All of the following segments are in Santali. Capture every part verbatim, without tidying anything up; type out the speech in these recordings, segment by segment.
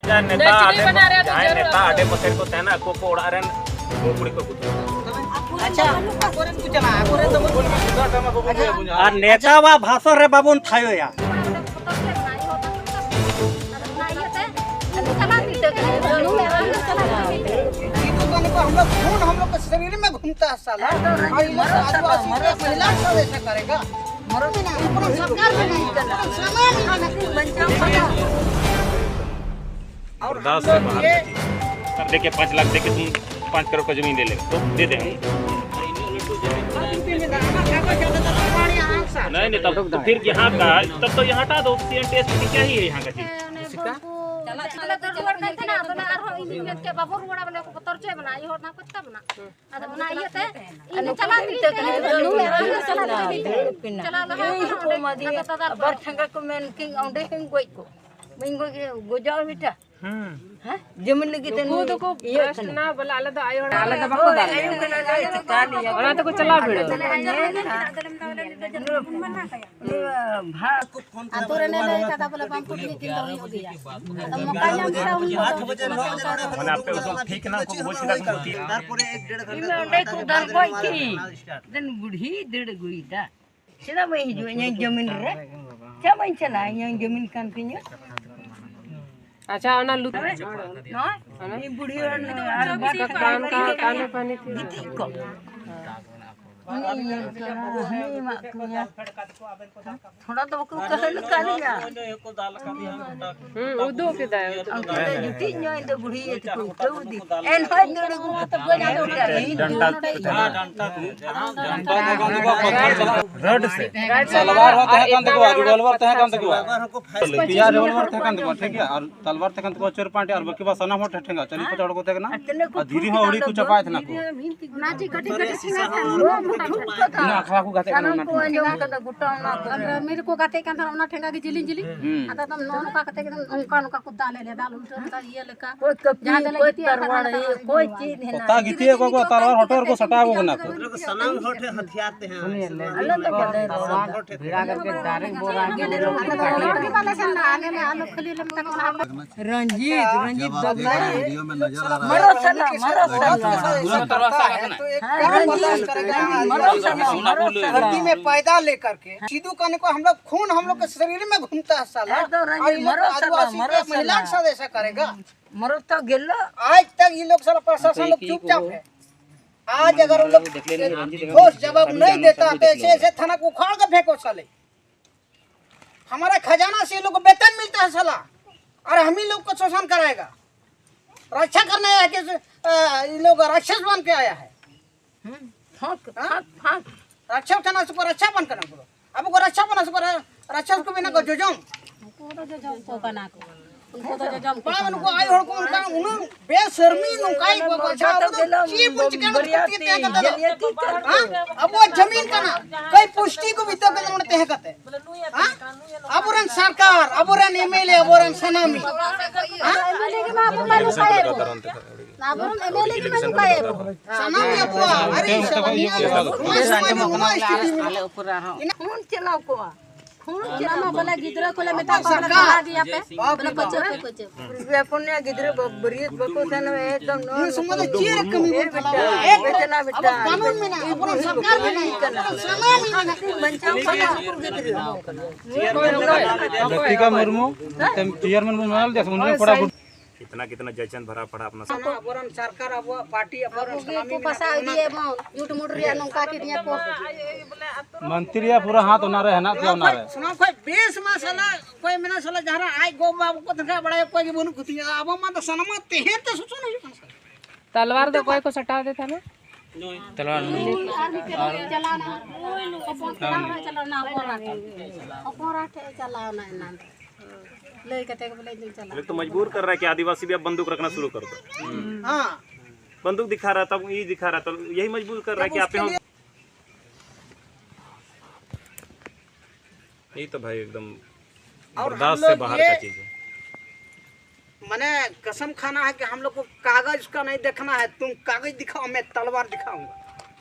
ᱡᱟᱦᱟᱸᱭ ᱱᱮᱛᱟ ᱟᱰᱮ, ᱡᱟᱦᱟᱸᱭ ᱱᱮᱛᱟ ᱟᱰᱮ ᱯᱟᱥᱮ ᱠᱚ ᱛᱟᱦᱮᱱᱟ, ᱟᱠᱚ ᱠᱚ ᱚᱲᱟᱜ ᱨᱮᱱ ᱠᱩᱲᱤ ᱠᱚ ᱟᱹᱜᱩ ᱠᱚᱣᱟ᱾ ᱟᱪᱪᱷᱟ, ᱟᱠᱚᱨᱮᱱ ᱠᱚ ᱪᱟᱞᱟᱜᱼᱟ, ᱟᱠᱚᱨᱮᱱ ᱫᱚ ᱟᱨ ᱱᱮᱛᱟᱣᱟᱜ ᱵᱷᱟᱥᱚᱱ ᱨᱮ ᱵᱟᱵᱚᱱ ᱛᱷᱟᱭᱚᱭᱟ᱾ ᱤᱫᱩ ᱠᱟᱹᱱᱩ ᱠᱚ ᱦᱟᱢ ᱞᱚᱜ ᱠᱷᱩᱱ ᱦᱟᱢ ᱞᱚᱜ ᱠᱮ ᱥᱟᱨᱤᱨ ᱢᱮ ᱜᱷᱩᱢᱛᱟ ᱦᱟᱭ ᱥᱟᱞᱟ, ᱟᱨ ᱤᱱᱟᱹ ᱥᱟᱞᱟ ᱟᱹᱫᱤᱵᱟᱹᱥᱤ ᱠᱚ ᱯᱮᱦᱞᱟ ᱥᱟᱞ ᱮᱥᱟ ᱠᱟᱨᱮᱜᱟ᱾ ᱢᱚᱨᱚ ᱵᱤᱱᱟ ᱠᱳᱱᱳ ᱥᱚᱨᱠᱟᱨ ᱵᱟᱹᱱᱩᱜ ᱠᱟᱱᱟ᱾ ᱥᱟᱱᱟᱢ ᱠᱷᱟᱱ ᱟᱹᱠᱷᱨᱤᱧ ᱵᱟᱧᱪᱟᱣ ᱠᱟᱱᱟ᱾ और बर्दाश्त से बाहर का चीज। कर दे के पाँच लाख दे के तुम पाँच करोड़ का जमीन ले लेगा, तो दे देंगे। नहीं, नहीं, तब तो फिर यहाँ का, तब तो यहाँ हटा दो। सीएम टीएस की क्या ही है यहाँ का चीज? ᱚᱱᱮ ᱵᱟᱹᱦᱩ ᱠᱚ ᱪᱟᱞᱟᱜ ᱠᱟᱱ ᱛᱟᱦᱮᱱᱟ, ᱟᱫᱚ ᱚᱱᱟ ᱟᱨᱦᱚᱸ ᱤᱧ ᱢᱮᱱ ᱠᱮᱫ, ᱵᱟᱵᱚ ᱨᱩᱣᱟᱹᱲᱟ, ᱵᱚᱞᱮ ᱠᱚ ᱵᱚᱛᱚᱨ ᱪᱮᱫ ᱢᱮᱱᱟᱜᱼᱟ? ᱤᱭᱟᱹ ᱦᱚᱲ ᱚᱱᱟ ᱠᱚ ᱛᱟᱵᱚᱱᱟ᱾ ᱟᱫᱚ ᱚᱱᱟ ᱤᱭᱟᱹᱛᱮ ᱤᱧ ᱪᱟᱞᱟᱜ ᱛᱮᱜᱮᱧ ᱛᱟᱦᱮᱸ ᱠᱟᱱᱟ᱾ ᱪᱟᱞᱟᱜ ᱞᱟᱦᱟ ᱠᱟᱱᱟ ᱚᱸᱰᱮ, ᱟᱫᱚ ᱫᱟᱫᱟ ᱟᱵᱟᱨ ᱴᱷᱮᱸᱜᱟ ᱠᱚ ᱢᱮᱱ ᱠᱤᱧ ᱚᱸᱰᱮ ᱦᱚᱸᱧ ᱜᱚᱡ ᱠᱚᱜ᱾ ᱵᱟᱹᱧ ᱜᱚᱡ, ᱜᱚᱡᱟᱣ ᱵᱮᱴᱟ᱾ ᱦᱮᱸ? ᱡᱚᱢᱤᱱ ᱞᱟᱹᱜᱤᱫ ᱛᱮ ᱩᱱᱠᱩ ᱱᱩᱭ ᱫᱚᱠᱚ ᱤᱭᱟᱹ ᱯᱨᱚᱥᱱᱟ ᱠᱟᱱᱟ᱾ ᱵᱚᱞᱮ, ᱟᱞᱮ ᱫᱚ ᱟᱭᱳ ᱦᱚᱲ ᱟᱞᱮ ᱫᱚ ᱵᱟᱠᱚ ᱫᱟᱞᱮᱭᱟ᱾ ᱚᱱᱟ ᱛᱮᱠᱚ ᱪᱟᱞᱟᱣ ᱵᱷᱤᱲᱟᱹᱜ᱾ ᱟᱛᱳ ᱨᱮᱱᱮ ᱞᱟᱹᱭ ᱠᱟᱫᱟ ᱵᱚᱞᱮ ᱵᱟᱝ ᱠᱚ ᱢᱤᱫ ᱫᱤᱱ ᱫᱚ ᱦᱩᱭᱩᱜ ᱜᱮᱭᱟ᱾ ᱟᱫᱚ ᱢᱚᱠᱟ ᱧᱟᱢ ᱠᱮᱫᱟ ᱩᱱ ᱦᱤᱞᱳᱜ ᱫᱚ᱾ ᱢᱟᱱᱮ ᱟᱯᱮ ᱩᱫᱩᱜ ᱴᱷᱤᱠ ᱮᱱᱟ ᱠᱚ ᱵᱩᱡᱽ ᱠᱮᱫᱟ ᱠᱚ ᱢᱩᱨᱛᱤ᱾ ᱤᱧ ᱚᱸᱰᱮ ᱠᱚ ᱫᱟᱞ ᱜᱚᱡ ᱠᱤᱧ᱾ ᱫᱮᱱ ᱵᱩᱰᱷᱤ ᱫᱟᱹᱲ ᱟᱹᱜᱩᱭᱮᱫᱟ᱾ ᱪᱮᱫᱟᱜ ᱵᱟᱹᱧ ᱦᱤᱡᱩᱜᱼᱟ ᱤᱧᱟᱹᱜ ᱡᱚᱢᱤᱱ ᱨᱮ? ᱪᱮᱫᱟᱜ ᱵᱟᱹᱧ ᱪᱟᱞᱟᱜᱼᱟ? ᱤᱧᱟᱹᱜ ᱡᱚᱢᱤᱱ ᱠᱟᱱ ᱛᱤᱧᱟᱹ᱾ ᱟᱪᱪᱷᱟ, ᱚᱱᱟ ᱞᱩᱛᱩᱨ ᱱᱚᱜᱼᱚᱭ, ᱤᱧ ᱵᱩᱲᱦᱤ ᱦᱚᱲ ᱱᱚᱜᱼᱚᱭ ᱟᱨ ᱵᱟᱨ ᱠᱟᱱ ᱠᱟᱱ ᱠᱟᱱ ᱯᱟᱱᱤ ᱛᱤ᱾ ᱜᱤᱛᱤᱡ ᱠᱚᱜ᱾ ᱩᱱᱤ ᱤᱭᱟᱹ ᱠᱟᱱᱟ, ᱦᱟᱹᱱᱤ ᱮᱢᱟᱜ ᱠᱚᱣᱟ᱾ ᱛᱷᱚᱲᱟ ᱫᱚ ᱵᱟᱠᱚ ᱠᱟᱹᱦᱟᱹᱞ ᱠᱟᱱ ᱜᱮᱭᱟ᱾ ᱦᱩᱸ, ᱩᱫᱩᱜ ᱠᱮᱫᱟᱭ, ᱩᱫᱩᱜ ᱩᱱᱠᱩ ᱫᱚ ᱡᱩᱴᱤᱡ ᱧᱚᱜ ᱤᱧ ᱫᱚ ᱵᱩᱲᱦᱤ ᱤᱭᱟᱹ ᱛᱮᱠᱚ ᱩᱴᱷᱟᱹᱣ ᱤᱫᱤ᱾ ᱮᱱᱦᱚᱸ ᱫᱟᱹᱲ ᱟᱹᱜᱩ ᱠᱟᱛᱮ ᱵᱟᱹᱧ ᱟᱹᱜᱩ ᱫᱟᱲᱮᱭᱟᱜᱼᱟ᱾ ᱤᱧ ᱫᱚ ᱱᱚᱰᱮ ᱤᱧ ᱨᱚᱰ ᱥᱮ ᱛᱟᱞᱣᱟᱨ ᱦᱚᱸ ᱛᱟᱦᱮᱸ ᱠᱟᱱ ᱛᱟᱠᱚᱣᱟ, ᱨᱤᱵᱚᱞᱵᱟᱨ ᱛᱟᱦᱮᱸ ᱠᱟᱱ ᱛᱟᱠᱚᱣᱟ, ᱯᱮᱭᱟ ᱨᱤᱵᱚᱞᱵᱟᱨ ᱛᱟᱦᱮᱸ ᱠᱟᱱ ᱛᱟᱠᱚᱣᱟ, ᱴᱷᱤᱠ ᱜᱮᱭᱟ, ᱟᱨ ᱛᱟᱞᱣᱟᱨ ᱛᱟᱦᱮᱸ ᱠᱟᱱ ᱛᱟᱠᱚᱣᱟ ᱪᱟᱹᱨ ᱯᱟᱸᱪᱴᱤ, ᱟᱨ ᱵᱟᱹᱠᱤ ᱵᱟ ᱥᱟᱱᱟᱢ ᱦᱚᱲ ᱴᱷᱮᱱ ᱴᱷᱮᱸᱜᱟ, ᱪᱟᱹᱞᱤᱥ ᱯᱚᱪᱟᱥ ᱦᱚᱲ ᱠᱚ ᱛᱟᱦᱮᱸ ᱠᱟᱱᱟ, ᱟᱨ ᱫᱷᱤᱨᱤ ᱦᱚᱸ ᱟᱹᱣᱲᱤ ᱠᱚ ᱪᱟᱯᱟᱭᱮᱫ ᱛᱟᱦᱮᱱᱟ ᱠᱚ᱾ ᱚᱱᱟ ᱪᱮᱫ ᱠᱟᱹᱴᱤᱡ ᱠᱟᱹᱴᱤᱡ ᱴᱷᱮᱸᱜᱟ ᱛᱟᱦᱮᱱ? ᱚᱱᱟ ᱟᱠᱷᱲᱟ ᱠᱚ ᱜᱟᱛᱮᱜ ᱠᱟᱱᱟ, ᱚᱱᱟ ᱴᱷᱮᱸᱜᱟ᱾ ᱟᱨ ᱢᱤᱨ ᱠᱚ ᱜᱟᱛᱮᱜ ᱠᱟᱱ ᱛᱟᱦᱮᱱᱟ, ᱚᱱᱟ ᱴᱷᱮᱸᱜᱟ ᱜᱮ ᱡᱤᱞᱤᱧ ᱡᱤᱞᱤᱧ᱾ ᱦᱩᱸ᱾ ᱟᱫᱚ ᱮᱠᱫᱚᱢ ᱱᱚᱜᱼᱚ ᱱᱚᱝᱠᱟ ᱠᱟᱛᱮ ᱮᱠᱫᱚᱢ ᱚᱱᱠᱟ ᱱᱚᱝᱠᱟ ᱠᱚ ᱫᱟᱞ ᱮᱫ ᱞᱮᱭᱟ, ᱫᱟᱞ ᱩᱞᱴᱟᱹ ᱞᱮᱠᱟ, ᱤᱭᱟᱹ ᱞᱮᱠᱟ᱾ ᱡᱟᱦᱟᱸ ᱛᱮᱞᱮ ᱜᱤᱛᱤᱡ ᱟᱠᱟᱱᱟ, ᱚᱱᱟ ᱠᱚ ᱜᱤᱛᱤᱡ ᱮᱱᱟ᱾ ᱚᱠᱟ ᱜᱤᱛᱤᱡ ᱟᱠᱚ ᱠᱚ, ᱛᱟᱨᱣᱟᱨ ᱦᱚᱴᱚᱜ ᱨᱮᱠᱚ ᱥᱟᱴᱟᱣ ᱟᱠᱚ ᱠᱟᱱᱟ ᱠᱚ᱾ ᱥᱟᱱᱟᱢ ᱦᱚᱲ ᱴᱷᱮᱱ ᱦᱟᱛᱤᱭᱟᱨ ᱛᱟᱦᱮᱸ᱾ ᱟᱞᱮ ᱫᱚ ᱵᱟᱞᱮ ᱨᱚᱲᱟ᱾ ᱵᱷᱤᱲᱟ ᱠᱟᱛᱮ ᱰᱟᱭᱨᱮᱠᱴ ᱵᱚ ᱨᱟᱜ ᱜᱮ᱾ ᱟᱞᱮ ᱫᱚ ᱵᱟᱞᱮ ᱥᱮᱱ ᱫᱟ, ᱟᱞᱮ ᱞᱮ ᱟᱞᱚ ᱠᱷᱟᱹᱞᱤ ᱞᱮ ᱢᱮᱛᱟ ᱠᱚ ᱠᱟᱱᱟ᱾ ᱨᱚᱧᱡᱤᱛ, ᱨᱚᱧᱡᱤᱛ ᱵᱟᱵᱞᱟ ᱨᱮ᱾ ᱢᱟᱨᱚ ᱥᱟᱞᱟ, ᱢᱟᱨᱚ ᱥᱟᱞᱟ᱾ ᱦᱮᱸ, ᱨᱚᱧᱡᱤᱛ, ᱨᱚᱧᱡᱤᱛ, ᱢᱟᱨᱚ ᱥᱟᱞᱟ, ᱢᱟᱨᱚ ᱥᱟᱞᱟ᱾ धरती में पैदा लेकर के सिद्धू कहने को हम लोग खून हम लोग के शरीर में घूमता है साला। एकदम रंजीत, और ये लोग मरो साला, आदिवासी मरो के महिला के साला। साथ ऐसा करेगा? मरो तो गेलो। आज तक ये लोग साला प्रशासन लोग चुपचाप है। आज अगर उन लोग ठोस जवाब नहीं देता तो ऐसे ऐसे थाना को उखाड़ के फेंको साले। हमारा खजाना से ये लोग को वेतन मिलता है साला, और हम ही लोग को शोषण कराएगा। रक्षा करने आया कि अ, ये लोग राक्षस बन के आया है। हम्म, फांक, हाँ? फांक, फांक। राक्षस थे ना, उसको रक्षा बन करना बोलो। अब को रक्षा बना, उसको रा-, राक्षस को बिना को जोजम। ᱩᱱᱠᱩ ᱫᱚ ᱡᱚᱡᱚᱢ ᱠᱚ ᱠᱟᱱᱟ ᱠᱚ᱾ ᱩᱱᱠᱩ ᱫᱚ ᱡᱚᱡᱚᱢ ᱠᱚ ᱵᱟᱝ, ᱠᱟᱱᱟ ᱱᱩᱠᱩ ᱠᱚ᱾ ᱟᱭᱳ ᱦᱚᱲ ᱠᱚ ᱚᱱᱠᱟ ᱩᱱᱟᱹᱜ ᱵᱮᱥᱚᱨᱢᱤ ᱱᱚᱝᱠᱟ ᱜᱮ ᱠᱚ ᱵᱟᱪᱷᱟᱣᱟ᱾ ᱟᱵᱚ ᱫᱚ ᱪᱮᱫ ᱵᱚᱱ ᱪᱤᱠᱟ ᱱᱚᱰᱮ ᱛᱟᱦᱮᱸ ᱠᱟᱛᱮ ᱫᱚ? ᱦᱮᱸ? ᱟᱵᱚᱣᱟᱜ ᱡᱟᱢᱤᱱ ᱠᱟᱱᱟ᱾ ᱠᱚᱭ ᱯᱩᱥᱴᱤ ᱠᱚ ᱵᱤᱛᱟᱹ ᱠᱟᱛᱮ ᱱᱚᱰᱮ ᱛᱟᱦᱮᱸ ᱠᱟᱛᱮ? ᱦᱮᱸ? ᱟᱵᱚᱨᱮᱱ ᱥᱚᱨᱠᱟᱨ, ᱟᱵᱚᱨᱮᱱ ᱮᱢᱮᱞᱮ, ᱟᱵᱚᱨᱮᱱ ᱥᱟᱱᱟᱢᱤ᱾ ᱦᱮᱸ? ᱟᱵᱚᱨᱮᱱ ᱮᱢᱮᱞᱮ ᱜᱮ ᱢᱟ ᱱᱚᱝᱠᱟᱭᱮᱫ ᱵᱚᱱ᱾ ᱥᱟᱱᱟᱢ ᱜᱮ ᱟᱵᱚᱣᱟᱜ ᱟᱹᱨᱤ ᱪᱟᱞᱟᱜ ᱱᱤᱭᱟᱹ ᱱᱚᱣᱟ ᱥᱚᱢᱚᱭ ᱫᱚ ᱱᱚᱣᱟ ᱥᱛᱷᱤᱛᱤ ᱢᱮᱱᱟᱜᱼᱟ᱾ ᱠᱷᱩᱱ ᱪᱟᱞᱟᱣ ᱠᱚᱜᱼᱟ᱾ ᱠᱷᱩᱱ ᱪᱟᱞᱟᱣ ᱠᱚᱜᱼᱟ᱾ ᱵᱚᱞᱮ ᱜᱤᱫᱽᱨᱟᱹ ᱠᱚᱞᱮ ᱢᱮᱛᱟ ᱠᱚᱣᱟ, ᱵᱚᱞᱮ ᱯᱟᱲᱦᱟᱣ ᱜᱮᱭᱟ ᱯᱮ᱾ ᱵᱚᱞᱮ ᱯᱟᱹᱪᱟᱹ ᱯᱮ, ᱯᱟᱹᱪᱟᱹ᱾ ᱯᱮ ᱯᱩᱱᱭᱟ ᱜᱤᱫᱽᱨᱟᱹ ᱵᱟ-, ᱵᱟᱹᱨᱭᱟᱹᱛ ᱵᱟᱠᱚ ᱥᱮᱱᱚᱜᱼᱟ, ᱮᱠᱫᱚᱢ ᱱᱚᱣᱟ ᱱᱤᱭᱟᱹ ᱥᱚᱢᱚᱭ ᱫᱚ ᱪᱮᱫ ᱨᱮ ᱠᱟᱹᱢᱤ ᱵᱚᱱ ᱪᱟᱞᱟᱣᱟ? ᱮ ᱵᱮᱴᱟ, ᱟᱵᱚ ᱠᱟᱹᱱᱩᱱ ᱢᱮᱱᱟᱜᱼᱟ, ᱟᱵᱚᱨᱮᱱ ᱥᱚᱨᱠᱟᱨ ᱢᱮᱱᱟᱭᱟ, ᱟᱵᱚᱨᱮᱱ ᱥᱟᱱᱟᱢ ᱢᱮᱱᱟᱜᱼᱟ᱾ ᱵᱟᱧᱪᱟᱣ ᱠᱟᱱᱟ᱾ ᱞᱟᱹᱛᱤᱠᱟ ᱢᱩᱨᱢᱩ, ᱪᱮᱭᱟᱨᱢᱮᱱ ᱵᱚᱱ ᱢᱮᱱᱟ ᱞᱮᱫᱮᱭᱟ, ᱩᱱᱤ ᱨᱮᱱ ᱠᱚᱲᱟ ᱠᱚ᱾ कितना कितना जयचंद भरा पड़ा अपना सब। ᱟᱵᱚᱨᱮᱱ ᱥᱚᱨᱠᱟᱨ ᱟᱵᱚᱣᱟᱜ ᱯᱟᱨᱴᱤ ᱟᱵᱚᱨᱮᱱ ᱟᱵᱚ ᱜᱮ ᱥᱟᱱᱟᱢ ᱠᱚ ᱢᱮᱱᱟᱜ ᱯᱟᱥᱟᱣ ᱵᱚᱱᱟ᱾ ᱤᱫᱤᱭᱮᱫ ᱵᱚᱱ, ᱡᱩᱴ ᱢᱩᱴ ᱨᱮᱭᱟᱜ ᱱᱚᱝᱠᱟ ᱠᱤᱫᱤᱧᱟ ᱠᱚ᱾ ᱢᱚᱱᱛᱨᱤᱭᱟᱜ ᱯᱩᱨᱟᱹ ᱦᱟᱛ ᱚᱱᱟ ᱨᱮ ᱦᱮᱱᱟᱜ ᱛᱟᱭᱟ, ᱚᱱᱟ ᱨᱮ᱾ ᱥᱟᱱᱟᱢ ᱠᱷᱚᱡ ᱵᱮᱥ ᱢᱟ ᱥᱟᱞᱟ, ᱚᱠᱚᱭ ᱢᱮᱱᱟ ᱥᱟᱞᱟ ᱡᱟᱦᱟᱸ ᱨᱮ ᱟᱡ ᱜᱚ ᱵᱟᱵᱟ ᱠᱚ ᱛᱟᱦᱮᱸ ᱠᱷᱟᱡ ᱵᱟᱲᱟᱭᱟ ᱚᱠᱚᱭ ᱜᱮ ᱵᱟᱹᱱᱩᱜ ᱠᱚ ᱛᱤᱧᱟ᱾ ᱟᱵᱚ ᱢᱟ ᱫᱚ ᱥᱟᱱᱟᱢ ᱢᱟ ᱛᱮᱦᱮᱧ ᱛᱮ ᱥᱩᱥᱟᱱ ᱦᱩᱭᱩᱜ ᱠᱟᱱᱟ ᱥᱟᱞᱟ᱾ ᱛᱟᱞᱣᱟᱨ ᱫᱚ ᱚᱠᱚᱭ ᱠᱚ ᱥᱟᱴᱟᱣ ᱫᱮ ᱛᱟᱦᱮᱱᱟ? ᱛᱟᱞᱣᱟᱨ ᱱᱩᱭ ᱟᱨ ᱢᱤᱫᱴᱮᱱ ᱦᱚᱲ ᱪᱟᱞᱟᱣᱱᱟ, ᱦᱚᱯᱚᱱ ᱠᱚᱲᱟ ᱦᱚᱸ ᱪᱟᱞᱟᱣᱱᱟ, ᱦᱚᱯᱚᱱ ᱨᱟᱴᱷᱮ᱾ ᱦᱚᱯᱚᱱ ᱨᱟᱴᱷᱮ ᱪᱟᱞᱟᱣᱱᱟ ᱮᱱᱟᱱ ᱫᱚ᱾ ᱞᱟᱹᱭ ᱠᱟᱛᱮ ᱜᱮ ᱵᱚᱞᱮ ᱤᱧ ᱫᱚᱧ ᱪᱟᱞᱟᱜᱼᱟ᱾ ये तो मजबूर कर रहा है कि आदिवासी भी अब बंदूक रखना शुरू कर दो। हाँ। बंदूक दिखा रहा है, तब ये दिखा रहा है, तो यही मजबूर कर रहा है कि आप यहाँ। यही तो भाई एकदम और हम बर्दाश्त से लोग बाहर ये का चीज़ है। मैंने कसम खाना है कि हम लोग को कागज का नहीं देखना है। तुम कागज दिखाओ, मैं तलवार दिखाऊंगा।